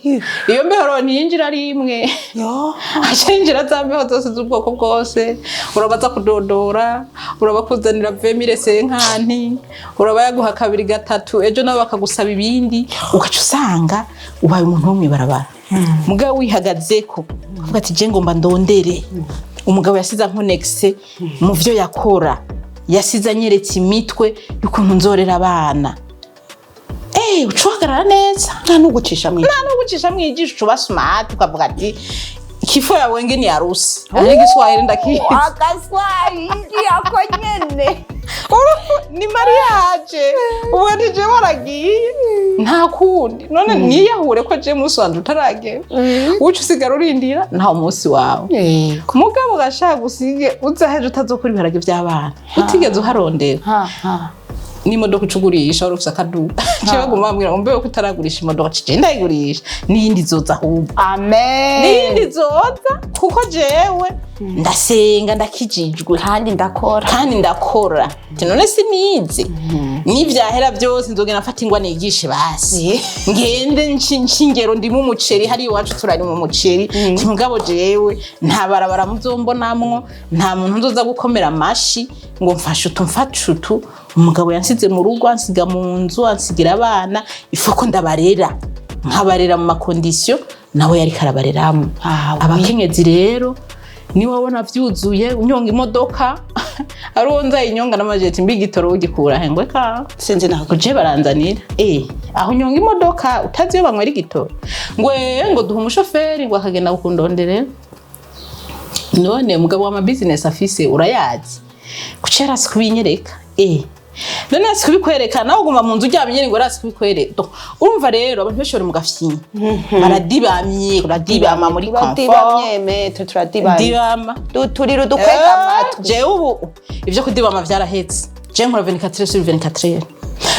Iyo mbeho rero ntiyinjira ari imwe, aca yinjira za mbeho zose z'ubwoko bwose. Urabaza kudodora, urabakuzanira 20 mille cinquante, uraba yaguha kabiri, gatatu, ejo nabo bakagusaba ibindi, ugaca usanga ubaye umuntu wo mw'ibarabara. Mugabo wihagazeko uvuga ati: "Je ngomba ndondere, umugabo yasize ankonegise mu vyo yakora, yasize anyeretse imitwe y'ukuntu nzorera abana." Uca uhagarara neza. Nta n'ugucisha mu Nta n'ugucisha mwijisho, uba smart, ukavuga ati: "Kifo ya wenge ni harusi." Ari Igiswahili ndakizi. Agaswahili ako nyene. Ni mariage, ubu ni je waragiye, nta kundi. None niyahure ko je munsi wanje utaragera, uca usigara urindira nta umunsi wawe. Mugabo ugashaka usige uzaheje utazokora ibiharage vy'abana utigeze uharondera ha ha n'imodoka ucugurisha, wari ufise akaduka. Je baguma bambwira ngo: "Mbeho ko utaragurisha imodoka?" "Je ndayigurisha, n'iyindi izoza ahubwo." Amen. N'iyindi izoza, kuko jewe Ndasenga, ndakijijwe. Kandi ndakora. Kandi ndakora. Ati none sinize, nivyahera byose nzogenda mfata ingwa nigishe basi. Ngende nci ingero, ndimo umuceri hari iwacu, turarima umuceri. Nti mugabo jewe nta barabara muzombonamwo, nta muntu nzoza gukomera amashi ngo mfashe utu, mfashe utu. Umugabo yansize mu rugo, ansiga mu nzu, ansigira abana, ifoko ndabarera, nkabarera mu ma conditions nawe yariko arabareramo. Ah, oui. Abakenyezi rero, niba wabona vyuzuye, unyonga imodoka, ari uwo nzayinyonga n'amajeti, mbi igitoro ugikura he? Ngwe ka Sinzi naho. Ngo je baranzanira aho unyonga imodoka utazi iyo banywera igitoro, ngo duha umushoferi, ngo akagenda kukundonderera. None umugabo w'ama business afise urayazi, kuki yarasi kubinyereka? None yarasi kubikwereka, nawe uguma mu nzu uryamye nyene ngo yarasi kubikwereka. Donc, urumva rero abantu benshi bari mu gafyinya, baradibamye, kuradibama muri comfort. Turadibamye, maître, turadibamye. Dibama. Duturira udukwega amatwi. Jewe ubu ivyo kudibama vyarahetse. Je nkora 24 sur 24.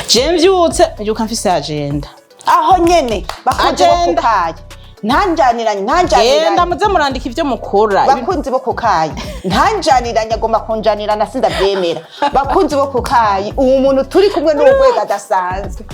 Je mvyutse, mvyuka mfise agenda. Aho nyene, bakunzi bo Agenda. kukaye, ntanjaniranye, Genda. ntanjaniranye. Muze murandika ivyo mukora. Bakunzi bo kukayi, ntanjaniranye, agomba kunjanirana, sindavyemera. Bakunzi bo kukayi, uwo muntu turi kumwe n'urwego adasanzwe,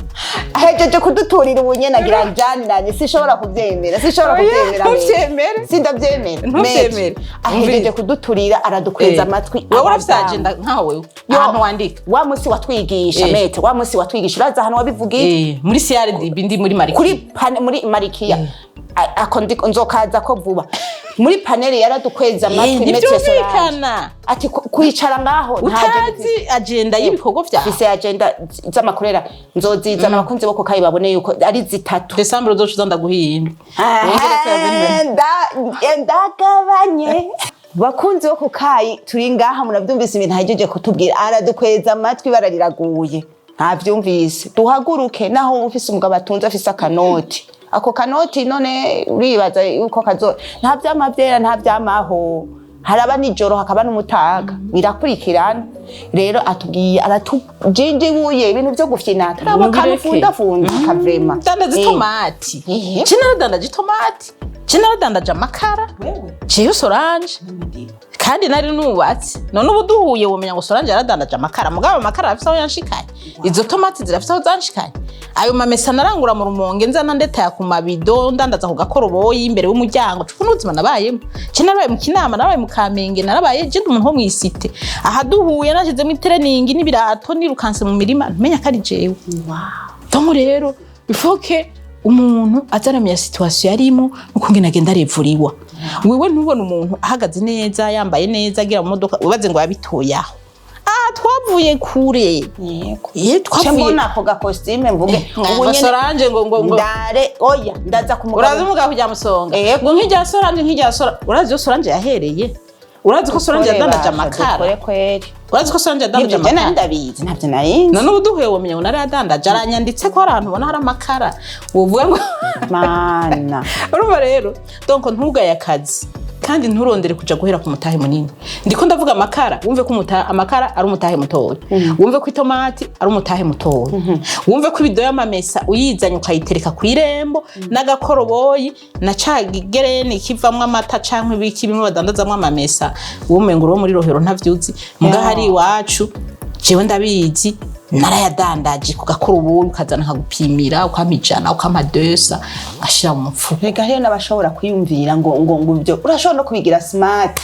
ahejeje kuduturira ubunyene, agira njaniranye. Sinshobora kuvyemera, sinshobora Oya, kuvyemera. ntuvyemere. Sindavyemera. Ntuvyemere. Maître, ahejeje kuduturira, aradukweza amatwi. Wewe urafise abadamu. agenda nkawe? Yo, ahantu wandika? Wa musi watwigisha. Maître, wa musi watwigisha, uraza ahantu wabivugiye? Muri CRDB, ndi muri Marikia. Kuri muri Marikiya. Ako nzokaza ko vuba muri panel, yaradukweza amatwi Maître Solange. Ntibyumvikana. Ati kwicara ngaho nta agenda. Utazi agenda y'ibikorwa vyawe. Mfise agenda z'amakorera, nzozizana, abakunzi bo kukayi babone yuko ari zitatu. Décembre uzoca uza ndaguhimba. Wongere ko ya Ndagabanye. Bakunzi bo kukayi, turi ngaha, murabyumvise ibintu ahejeje kutubwira, aradukweza amatwi, barariraguye, ntavyumvise. Duhaguruke, naho uba ufise umugabo atunze, afise akanoti, ako kanoti none uribaza yuko kazo nta vyama vyera, nta vyamaho, haraba nijoro hakaba n'umutaga, birakurikirana. Rero atubwiye, aratujinjibuye ibintu vyo gufyina, turaba Mubireke. akantu fundafunda kavrema. Dandaza itomati. Je naradandaje itomati, je naradandaje amakara, jewe Solange, kandi nari nubatse. None ubu duhuye womenya ngo Solange yaradandaje amakara? Mugabo amakara arafise aho yanshikanye, izo tomati zirafise aho zanshikanye, ayo mamesa narangura mu Rumonge, nzana ndetaya ku mabido, ndandaza ku gakoroboyi imbere y'umuryango. Cuko n'ubuzima nabayemo, je narabaye mu Kinama, narabaye mu Kamenge, narabaye, je ndi umuntu wo mw'i cité. Aha duhuye nashizemo i training n'ibirato, nirukanse mu mirima, ntumenya ko ari jewe. Donc rero ifoke umuntu azaramenya situation yarimo n'ukungene agenda arevuriwa. Wewe ntubona umuntu ahagaze neza, yambaye neza, agira mu modoka, wibaze ngo yabitoye aho. Ah, twavuye kure. Yego. Eh, Ce twavuye. Mbona ako ga costume, mvuge Ngo Solange ngo ndare, oya, ndaza ku mugabo. Urazi umugabo kujya musonga? Yego. Ngo nk'irya Solange, nk'irya Solange. Urazi iyo Solange yahereye? Urazi ko Solange yadandaje amakara? Dukore kweri. Urazi ko Solange yadandaje Ibyo je nari amakara? ndabizi, ntabyo narinzi. None ubu duhuye womenya ngo naradandaje? Aranyanditse ko hari ahantu ubona hari amakara wovuga ngo Mana. Urumva rero, donc ntugaye akazi, kandi nturondere kuja guhera ku mutahe munini. Ndiko ndavuga amakara, wumve ko amakara ari umutahe mutoya, wumve ko itomati ari umutahe mutoya, wumve ko ibido y'amamesa uyizanye ukayitereka ku irembo n'agakoroboyi na ca kigereni kivamwo amata canke ibiki bimwe badandazamwo amamesa, wumengo uri wo muri Rohero ntavyuzi. Muga hari iwacu, jewe ndabizi, narayadandaje ku gakoroboyi, ukazana nkagupimira, ukampa 100, ukampa 200, ugashira mu mufuko. Rega hariyo n'abashobora kwiyumvira ngo ibyo urashobora no kubigira smart,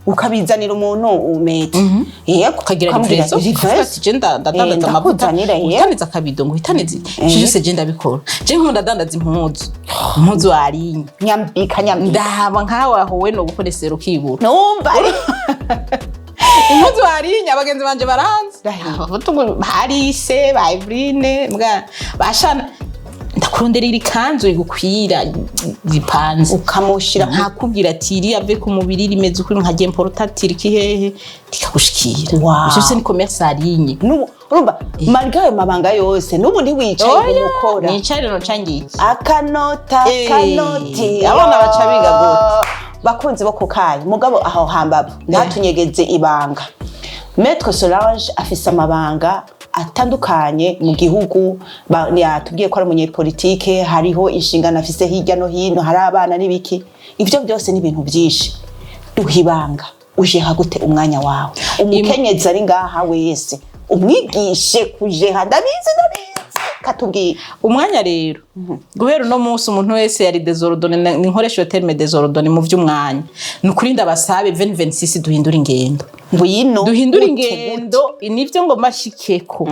ukabizanira umuntu umete, yego. Ukagira ukamubwira livraison, ukavuga ati je ndadandaza amavuta. Ndakuzanira, yego. Uhitaniza akabido, ngo uhitanize ivyo vyose. Je ndabikora, je nkunda ndadandaza impuzu arinye. Nyambika, nyambika. Ndaba nkawe aho we no gukoresera ukibura. Numva Impuzu arinye, abagenzi banje baranzi. Ndahiro. Barise ba Eveline mbwa bashana, ndakurondera iri kanzu igukwira ripanze. Ukamushira. Nkakubwira ati iri ave ku mubiri rimeze ukuri, nkagiye mportatire kihehe, rikagushikira. Wow. Ivyo vyose ni commerce en ligne. Nubu urumva malgré ayo mabanga yose, nubu ntiwicaye umukora. Nicare no cangiye. Akanota. Akanoti. Abana baca biga gute? Bakunzi bo kukayi, mugabo aho hambavu ntatunyegeze ibanga, Maître Solange afise amabanga atandukanye mu gihugu. Yatubwiye ko ari umunyepolitike, hariho inshingano afise hirya no hino, hari abana n'ibiki, ivyo byose ni ibintu byinshi. Duha ibanga, ujera gute umwanya wawe? Umukenyezi ari ngaha wese umwigishe kujera. Ndabizi, ndabizi, katubwira. Umwanya rero, guhera uno munsi, umuntu wese yari désordonné, ni nkoresha iyo terme désordonné mu vy'umwanya. Ni ukuri ndabasabe, 2026 duhindure ingendo. Ngwino. Duhindure Gute, ingendo. Nivyo ngo mashikeko.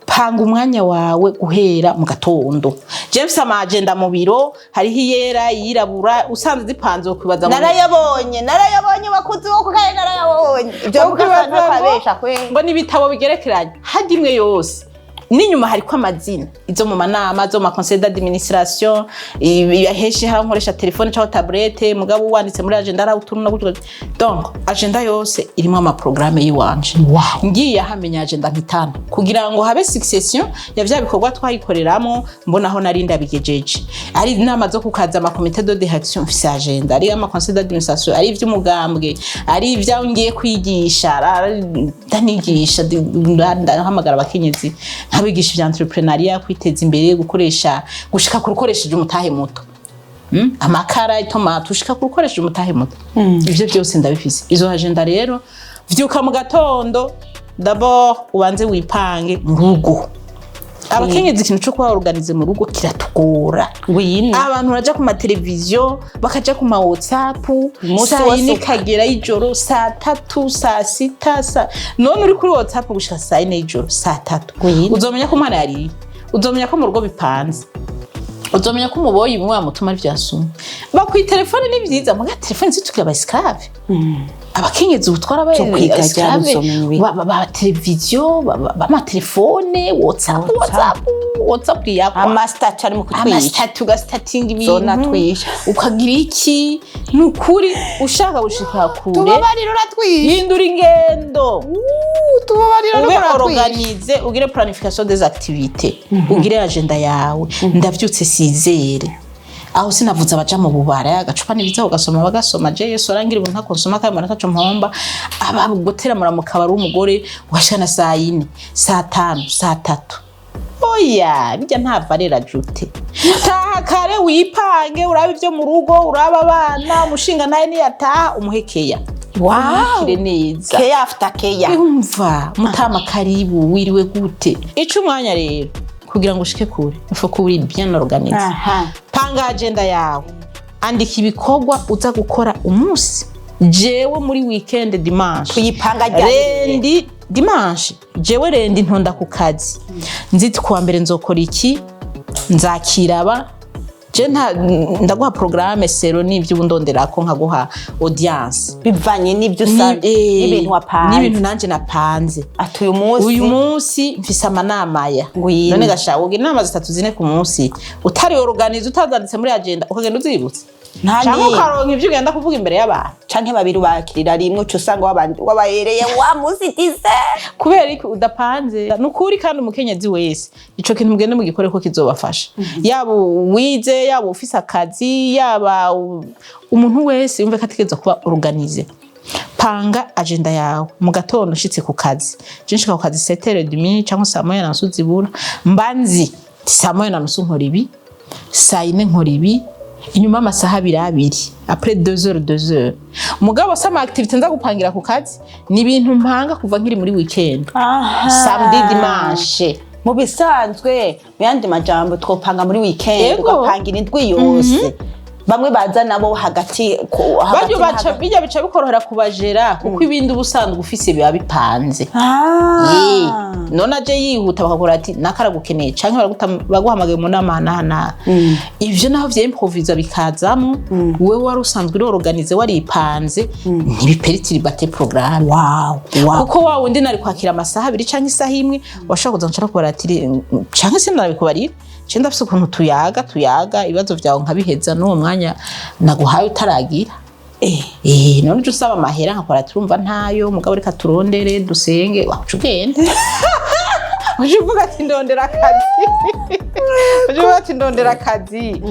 Panga umwanya wawe guhera mu gatondo. James, ama agenda mu biro hariho iyera, iyirabura, usanze zipanze kwibaza ngo Narayabonye, narayabonye, bakuzi bo kukaye, narayabonye ibyo Ukwibaza mvuga kwabesha kwe. Ngo ni ibitabo bigerekeranye, hajya imwe yose n'inyuma hariko amazina, izo mu manama, zo mu ma conseil d'administration, henshi hari aho nkoresha telefone cyangwa tablette, mugabo wanditse muri agenda ari utuntu na gutyo. Donc agenda yose irimo ama programme yiwanje. Ngiye ahamenya agenda mpitana kugira ngo habe succession ya vya bikorwa twayikoreramo, mbona aho nari ndabigejeje. Ari inama zo kukaza, ama comité de direction, mfise agenda, ari ama conseil d'administration, ari ivy'umugambwe, ari ivyo ngiye kwigisha, ndanigisha, ndahamagara abakenyezi nkabigisha ivya entrepreneuriat, kwiteza imbere, gukoresha, gushika ku rukoresheje umutahe muto. Amakara, itomati, ushika ku rukoresheje umutahe muto. Ivyo byose ndabifise, izo agenda. Rero vyuka mu gatondo, d'abord ubanze wipange mu rugo. Abakenyezi, ikintu cyo kuba organisé mu rugo kiratugora. Ngwino. Abantu baraja ku mateleviziyo, bakaja ku ma WhatsApp. Umunsi Saa wose yine ikagera y'ijoro, saa 3, saa 6, none uri kuri WhatsApp gushika saa 4 y'ijoro, saa 3. Ngwino. Uzomenya ko umwana yariye, uzomenya ko mu rugo bipanze, uzomenya ko umuboyi bimwe wamutuma ari vyasumye bakwi telefone. Ni vyiza, muga telefone zitukira aba esclave. Abakenyezi ubu twarabaye Zo kwiga ryari? esclave. Uzomenya ibi? Ba televiziyo, b'amatelefone, WhatsApp, WhatsApp, WhatsApp yakwa. Ama statut ari mu kutwica. Ama statut, ugastatinga ibintu. Zona twisha. Ukagira iki. Ni ukuri, ushaka gushika kure, Tubabarira, uratwisha. hindura ingendo. Tubabarira. Ube organisé, ugire planification des activités, ugire agenda yawe. Ndavyutse sizere aho, sinavuze abaja mu bubara, agacupa n'ibiza ugasoma, bagasoma. Je Yesu arangira ubuntu, ntakonsoma kandi mbona ntaco mpomba. Aba guteramura mu kabari, w'umugore washana saa 4, saa 5, saa 3, oya, bijya nta valeur ajoutée. Taha kare, wipange, urabe ibyo mu rugo, urabe abana, umushinga nawe niyataha umuhekeya. Umwakire neza. Care after care. Umva mutama, karibu, wiriwe gute? Ica umwanya rero kugira ngo ushike kure, il faut kuba uri bien organisé. Panga agenda yawe, andika ibikorwa uza gukora umunsi. Jewe muri weekend, dimanche, Tuyipanga ryari? Lundi, dimanche, jewe lundi ntonda ku kazi nziti kuwa mbere nzokora iki, nzakiraba. Je nta ndaguha programme selon n'ibyo ubu ndonderako, nkaguha audience. Bivanye n'ibyo usanga, n'ibintu wapanze. N'ibintu nanje napanze. Ati uyu munsi. Uyu munsi mfise amanama ya Ngwino. None gasha ugira inama zitatu, zine ku munsi, utari organisé, utazanditse muri agenda, ukagenda uzibutse, Nta canke n'imwe. ukaronka ivyo ugenda kuvuga imbere y'abantu. Canke babiri ubakirira rimwe, uca usanga wabahereye wa munsi dize. Kubera iki udapanze? Ni ukuri, kandi umukenyezi wese ico kintu mugende mugikore ko kizobafasha, yaba wize, yaba ufise akazi, yaba umuntu wese yumve ko ategerezwa kuba organisé. Panga agenda yawe mu gatondo. Ushitse ku kazi, je nshika ku kazi 7h30 cyangwa saa 1:30 zibura, mba nzi saa 1:30 nkora ibi, saa 4 nkora ibi, inyuma y'amasaha abiri abiri, après 2 heures, 2 heures. Mugabo si ama activité nza gupangira ku kazi, ni ibintu mpanga kuva nkiri muri weekend, samedi, dimanche. Mu bisanzwe, mu yandi majambo, twopanga muri weekend. Yego. Ugapangira indwi yose, bamwe baza nabo hagati hagati Baryo na baca hagati. bijya bica bikorohera kubajera, kuko ibindi uba usanzwe ufise biba bipanze. None aje yihuta, bakakora ati nakaragukeneye, canke baguhamagaye mu nama naha naha. Ivyo naho vya improvisa bikazamo, wewe wari usanzwe uri organisé, waripanze, ntibiperturbe programme. Wow. Kuko wa wundi nari kwakira amasaha 2 canke isaha 1, washobora kuza nshaka kubara ati canke sinabikubarira, ce ndafise ukuntu tuyaga, tuyaga ibibazo vyawe nkabiheza n'uwo mwanya naguhaye utaragira. None uje usaba amahera, nkakora turumva ntayo, mugabo reka turondere, dusenge, waca ugenda, uje uvuga ati ndondera akazi, uje uvuga ati ndondera akazi.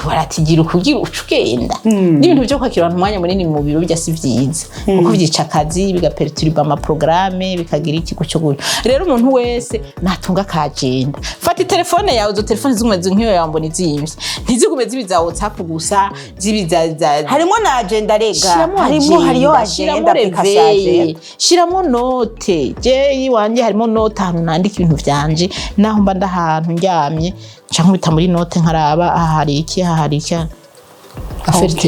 Akubara ati: "Gira ukugira uca ugenda." N'ibintu byo kwakira abantu umwanya munini mu biro bijya si vyiza, kuko vyica akazi, bigaperturba amaprogrammes, bikagira iki, gutyo gutyo. Rero umuntu wese natunga akagenda. Fata telefone yawe, izo telefone zigume nk'iyo yawe mbona izimvye, ntizigume zibiza WhatsApp gusa, zibiza Harimo na agenda rega. Shiramo harimo hariyo agenda, shiramo agenda, application réveil, agenda. Shiramo note. Je iwanje harimo note, ahantu nandika ibintu vyanje. Naho mba ndahantu ndyamye, nca nkubita muri note nkaraba: aha hari iki, aha hari iki,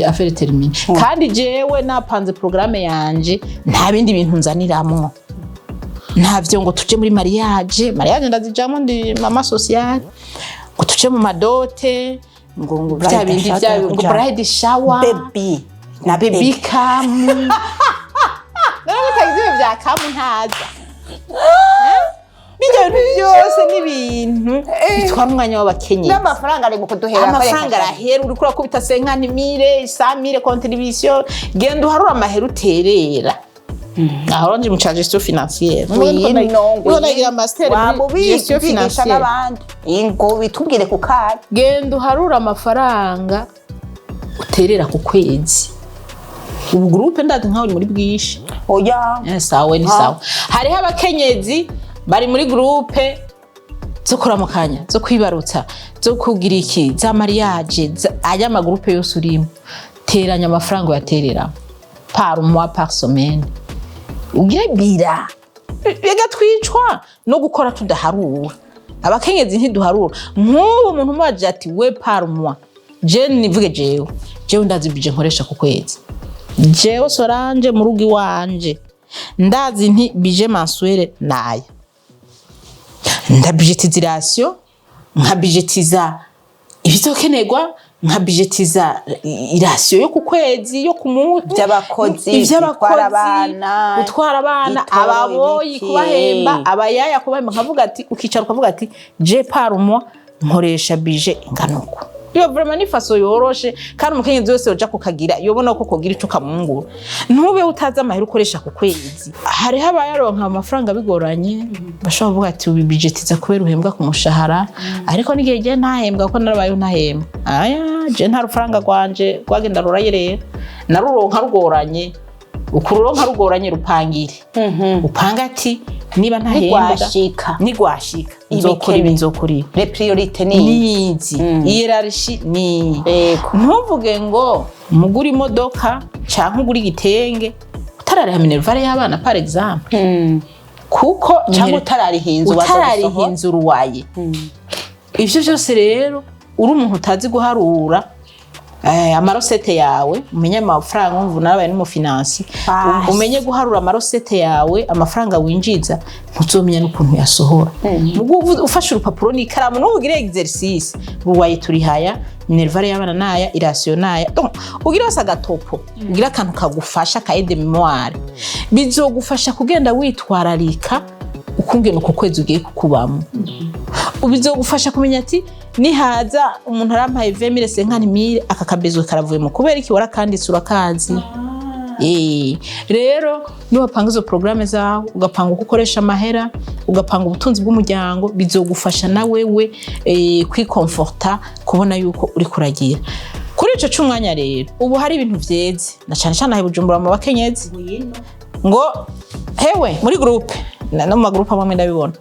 affaire terminée. Kandi jewe napanze programme yanje, nta bindi bintu nzaniramwo, ntavyo ngo tuje muri mariage. Mariage ndazijamwo, ndi mama sociale. Ngo tuje mu madots, ngo bya Bride bindi shower. bya ngo Kuja. bride shower, baby na baby baby come. Rero bitagize ibyo bya come, ntaza. Bijya bintu byose n'ibintu bitwara umwanya w'abakenyezi. N'amafaranga ari mu kuduhera. Amafaranga arahera, uriko urakubita 50 000, 100 000 contribution. Genda uharure amahera uterera. Aho nje mu ca gestion financière. Ngwino. Nagira master muri gestion Wigisha financière. n'abandi, ngo bitubwire ku kanya. Genda uharure amafaranga uterera ku kwezi. Ubu groupe ndazi nkaho uri muri bwinshi. Oya. Sawa, ni sawa. Hariho abakenyezi bari muri groupe zo kuramukanya, zo kwibarutsa, zo kugira iki, za mariage, aya magroupes yose urimo, teranya amafaranga uyaterera par mois, par semaine, ugire bilan. Rega twicwa no gukora tudaharura. Abakenyezi ntiduharura. Nk'ubu umuntu umubaje ati: "We, par mois?" Je nivuge, jewe ndazi budget nkoresha ku kwezi. Jewe Solange mu rugo iwanje ndazi nti budget mensuel naya, ndabudgetiza iration, nkabudgetiza ibizokenerwa, nkabudgetiza iration yo ku kwezi, yo ku munsi. Iby'abakozi, iby'abakozi, gutwara abana, gutwara abana, igitoro, ababoyi, ibiki. kubahemba, abayaya kubahemba. Nkavuga ati, ukicara ukavuga ati: "Je par mois nkoresha budget ingana uku." Iyo vraiment ni façon yoroshe, kandi umukenyezi wese yoja kukagira yobona ko kogira ico kamwungura. Ntube utazi amahera ukoresha ku kwezi. Hariho abayaronka amafaranga bigoranye, bashobora kuvuga ati ubibudgetiza kubera uhembwa ku mushahara. Ariko n'igihe je ntahembwa, kuko narabayeho ntahembwa, aya je nta rufaranga rwanje rwagenda rurayerera, naruronka rugoranye. Ukururonka rugoranye, rupangire, upanga ati: "Niba ntahembwa, Ntigwashika. nigwashika nzokora ibi, nzokora ibi." Les priorités ni Nizi hiérarchie ni Yego. Ntuvuge ngo mugure imodoka canke ugure igitenge utarariha minerval y'abana, par exemple, kuko Cyangwa utarariha inzu waza utarariha gusohora. inzu ruwaye. Ivyo vyose rero, uri umuntu utazi guharura amarecettes yawe, umenye amafaranga. Umva, narabaye n'umufinancier. Basi. Umenye guharura amarecettes yawe, amafaranga winjiza, ntuzomenya n'ukuntu yasohora. Mugu ufashe urupapuro n'ikaramu, n'ubu ugire exercice: ruwaye turihaya, minerval y'abana naya, iration naya. Donc ugire wose agatopo, ugire akantu kagufasha ka aide mémoire, bizogufasha kugenda witwararika ukungena uko kwezi ugiye kukubamo. Bizogufasha kumenya ati: "Nihaza umuntu arampaye 20 000, 50 000, aka kabezwe karavuyemo." Kubera iki? Warakanditse, urakazi. Rero niwapanga izo programme zawe, ugapanga uko ukoresha amahera, ugapanga ubutunzi bw'umuryango, bizogufasha na wewe kwikomforta, kubona yuko uri kuragira kuri ico c'umwanya. Rero ubu hari ibintu vyeze, na cane cane aha i Bujumbura mu bakenyezi, ngo hewe muri groupe no mu magroupes amwe ndabibona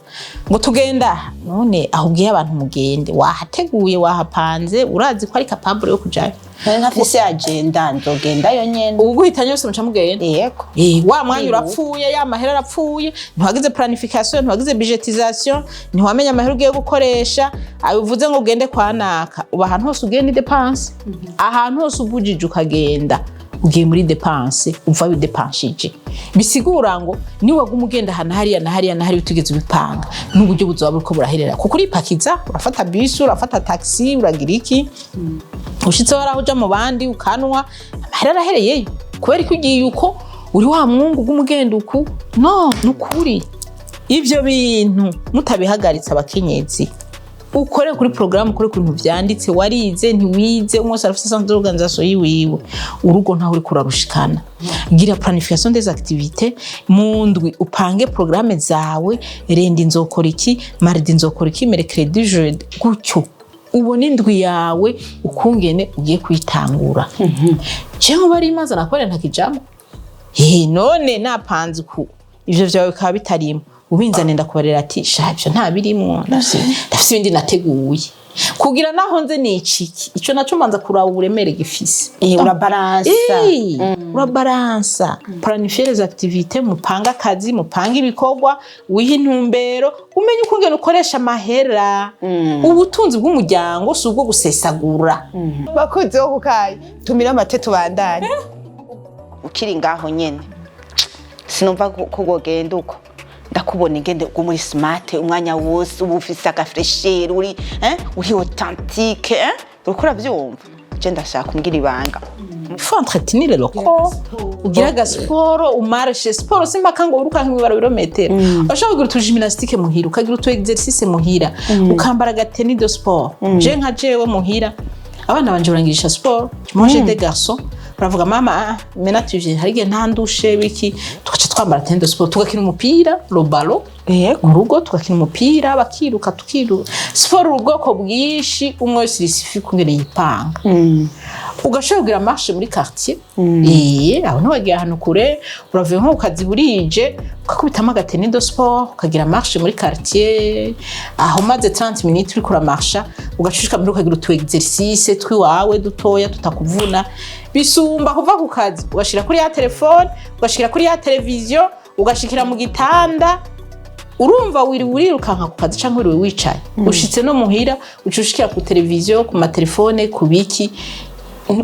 ngo tugenda. None aho ubwiye abantu mugende, wahateguye, wahapanze, urazi ko ari capable yo kujayo? Nari ntafise agenda, nzogendayo nyene. Ubu guhitanye yose muca mugenda. Yego. Wa mwanya urapfuye, ya mahera arapfuye. Ntiwagize planification, ntiwagize budgetisation, ntiwamenya amahera ugiye gukoresha. Abivuze ngo ugende kwa naka, uba ahantu hose ugiye ni dépense. Ahantu hose ubujije ukagenda, ugiye muri dépense, uva widepanshije. Bisigura ngo niwaguma ugenda ahantu hariya na hariya na hariya utigeze ubipanga, n'uburyo buzoba buriko buraherera, kuko uripakiza, urafata bisi, urafata taxi, uragira iki, ushitse waraho uja mu bandi ukanwa, amahera arahereyeyo, kubera ko ugiye uko uri wa mwungu bw'umugenda uku. No nukuri ivyo bintu mutabihagaritse, abakenyezi, ukore kuri porogaramu, ukore ku bintu vyanditse. Warize, ntiwize, umwe wese arafise centre d'organisation yiwiwe. Urugo ntaho uriko urarushikana. Gira planification des activités mu ndwi, upange programme zawe: lundi nzokora iki, mardi nzokora iki, mercredi, jeudi, gutyo. Ubone indwi yawe ukungene ugiye kuyitangura. Jewe bari imanza nakubona ntakijamo. None napanze uku, ivyo vyawe bikaba bitarimo, ubinzane ndakubarira ati: "Sha, ivyo nta birimwo, ndafise ibindi nateguye kugira naho nze niciki." Ico naco mbanza kuraba uburemere gifise. Urabalansa. Urabalansa, planifier les activités, mupanga akazi, mupanga ibikorwa, wiha intumbero, umenye ukungene ukoresha amahera. Ubutunzi bw'umuryango si ubwo gusesagura. Bakunzi bo kukayi, tumire amate tubandanye. Ukiri ngaho nyene, sinumva ko wogenda uko ndakubona ingende ubwo muri smart umwanya wose, uba ufise agafraîcheur, uri authentique, uriko uravyumva. Je ndashaka kumbwira ibanga. Il faut entretenir le corps, ugira agasiporo, umarshe. Siporo si mpaka ngo wirukanke mw'ibara birometero. Urashobora kugira utu gymnastique muhira, ukagira utu exercice muhira, ukambara agatenue de sport. Je nka jewe muhira, abana banje barangirisha sport. Moi, j'ai des garçons, baravuga: "Mama, ah, maintenant tu viens." Hari igihe ntandushe biki, tugaca twambara tenue de sport, tugakina umupira, le ballon mu rugo, tugakina umupira, bakiruka, tukiruka. Siporo ubwoko bwinshi, umwe wese il suffit kungene yipanga. Ugashobora kugira marche muri quartier. Aho ntiwagiye ahantu kure, uravuye nko ku kazi burije, ukakubitamo agatenue de sport, ukagira marche muri quartier. Aho maze 30 minutes uriko uramarsha, ugacushika muri, ukagira utu exercice twiwawe dutoya tutakuvuna. Bisumba kuva ku kazi ugashira kuri ya telefone, ugashira kuri ya televiziyo, ugashikira mu gitanda. Urumva wiriwe urirukanka ku kazi cyangwa wiriwe wicaye, ushitse no muhira uca ushikira ku televiziyo, ku matelefone, ku biki.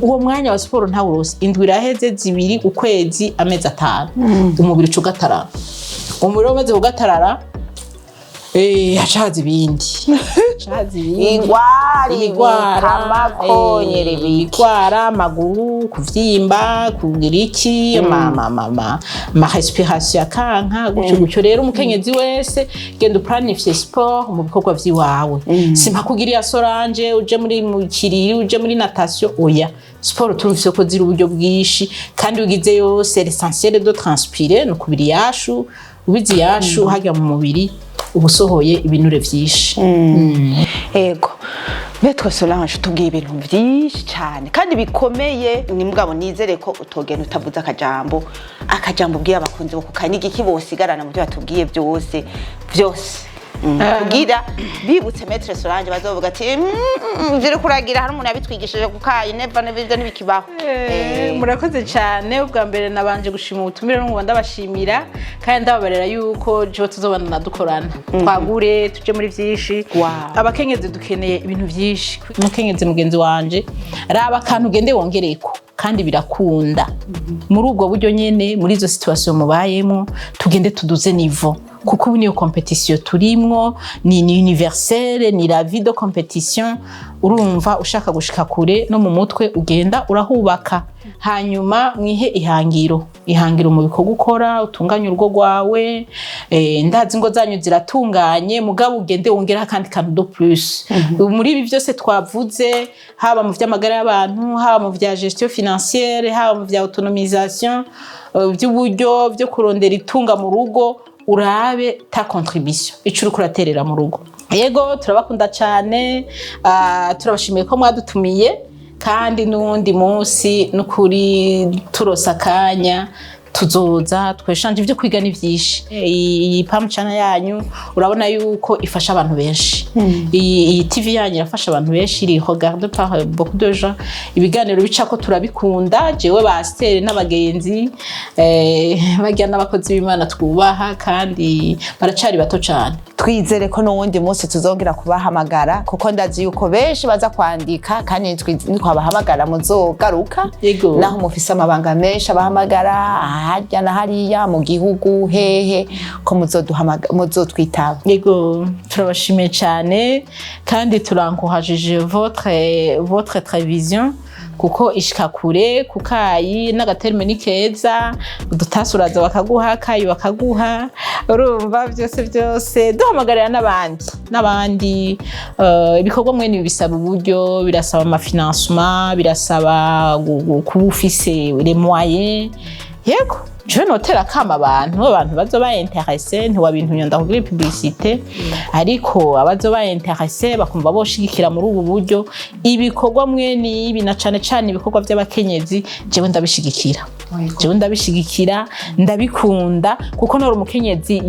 Uwo mwanya wa siporo ntawurose. Indwi iraheze, 2, ukwezi, amezi 5, umubiri uca ugatarara. Umubiri umaze kugatarara, haca haza ibindi, haca haza ibindi. Ingwara. Ibigwara. Ibikamako, nyeribiki. Ibigwara, amaguru kuvyimba, kugira iki, ama respiration akanka, gutyo gutyo. Rero umukenyezi wese, genda uplanifye sport mu bikorwa vy'iwawe. Simpa kugira iya Solange uje muri mu kiriri, uje muri natation, oya. Sport turumvise ko ziri uburyo bwinshi, kandi ugize yose, l'essentiel de transpirer, no kubiri yashu ubizi yashu hajya mu mubiri, uba usohoye ibinure vyinshi. Ego, Maître Solange, tubwiye ibintu byinshi cyane kandi bikomeye. Ni mugabo nizere ko utogenda utavuze akajambo ubwiye abakunzi bo kuka n'igiki bosigarana mu byo batubwiye byose byose. Kugira bibutse Maître Solange bazovuga ati: "Ivyo uriko uragira, hari umuntu yabitwigishije kukayi, never never, ivyo ntibikibaho." Murakoze cyane. Ubwa mbere nabanje gushima ubutumire, n'ubu ndabashimira kandi ndababarira yuko jewe tuzobana dukorana, twagure, tuje muri byinshi. Abakenyezi dukeneye ibintu byinshi. Umukenyezi mugenzi wanje, raba akantu ugende wongereko, kandi birakunda muri ubwo buryo nyene, muri izo situation mubayemo, tugende tuduze niveau, kuko ubu niyo compétition turimwo, ni universelle, ni la vie de compétition. Urumva ushaka gushika kure, no mu mutwe ugenda urahubaka. Hanyuma mwihe ihangiro, ihangiro mu bikorwa ukora, utunganye urugo rwawe. Ndazi ingo zanyu ziratunganye, mugabo ugende wongeraho akandi kantu de plus muri ibi byose twavuze, haba mu vy'amagara y'abantu, haba mu vya gestion financière, haba mu vya autonomisation, by'uburyo byo kurondera itunga mu rugo. Urabe ta contribution, ico uriko uraterera mu rugo. Yego, turabakunda cyane, turabashimiye ko mwadutumiye, kandi n'uwundi munsi n'ukuri turosa akanya tuzoza tweshanje. Ibyo kwiga ni byinshi. Iyi PAM channel yanyu, urabona yuko ifasha abantu benshi. Iyi TV yanyu irafasha abantu benshi, iri regardée par beaucoup de gens. Ibiganiro bicako turabikunda, jewe basiteri n'abagenzi, barya n'abakozi b'Imana twubaha, kandi baracari bato cane. Twizere ko n'uwundi munsi tuzongera kubahamagara, kuko ndazi yuko benshi baza kwandika, kandi nitwabahamagara muzogaruka. Yego. Naho mufise amabanga menshi abahamagara harya na hariya mu gihugu hehe, ko muzotwitaba. Yego, turabashimiye cyane kandi turankuhajije votre télévision, kuko ishika kure kukayi n'agaterme ni keza. Udutasi uraza bakaguha, akayi bakaguha, urumva byose byose. Duhamagarira n'abandi, ibikorwa mwene ibi bisaba uburyo, birasaba amafinancement, birasaba kuba ufise les moyens. Yego. Jewe notera kama abantu bazoba intéressés, ntiwabintumye ndakubwira publicité, ariko abazoba intéressés bakumva boshigikira muri ubu buryo ibikorwa mwene ibi, na cane cane ibikorwa by'abakenyezi, jewe ndabishigikira. Jewe ndabishigikira, ndabikunda, kuko nori umukenyezi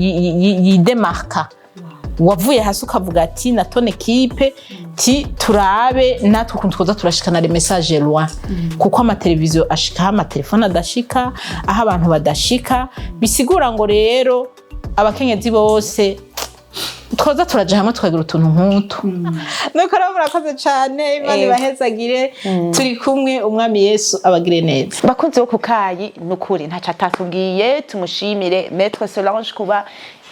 yidemarka wavuye hasi ukavuga ati na ton équipe ti turabe natwe ukuntu twoza turashikana les messages loin, kuko amateleviziyo ashika aho amatelefone adashika, aho abantu badashika. Bisigura ngo rero abakenyezi bose twoza turaja hamwe tukagira utuntu nk'utu. Nuko rero murakoze cane, Imana ibahezagire, turi kumwe, Umwami Yesu abagire neza. Bakunzi bo Kukayi, nukuri ntaco atatubwiye. Tumushimire Maître Solange kuba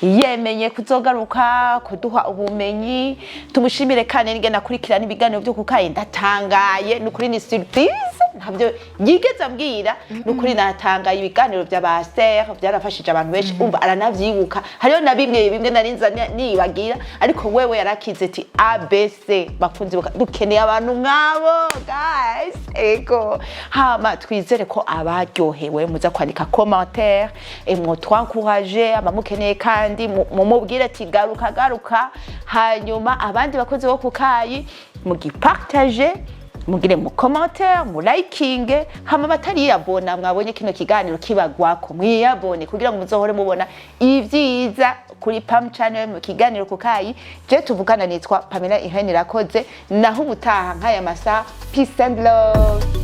yemenye kuzogaruka kuduha ubumenyi. Tumushimire kandi n'ingene akurikirana ibiganiro byo Kukayi. Ndatangaye nukuri, ni surprise, ntabyo yigeze ambwira. Nukuri natangaye, ibiganiro vya ser byarafashije abantu benshi. Umva, aranavyibuka, hariho na bimwe bimwe narinza nibagira, ariko wewe yarakize ati ABC. Bakunzi dukeneye abantu nk'abo guys. Ego, hama twizere ko abaryohewe muza kwandika commentaire et mutwencourage. Abamukeneye kandi mumubwire ati garuka, garuka. Hanyuma abandi bakozi bo Kukayi mugipartage, mugire mu commentaire, mu likinge. Hama batariyabona, mwabonye kino kiganiro kibagwako, mwiyabone kugira ngo muzohore mubona ivyiza kuri Pam Channel mu kiganiro Kukayi. Je tuvugana nitwa Pamela Ihene Irakoze, naho ubutaha nk'aya masaha. Peace and love.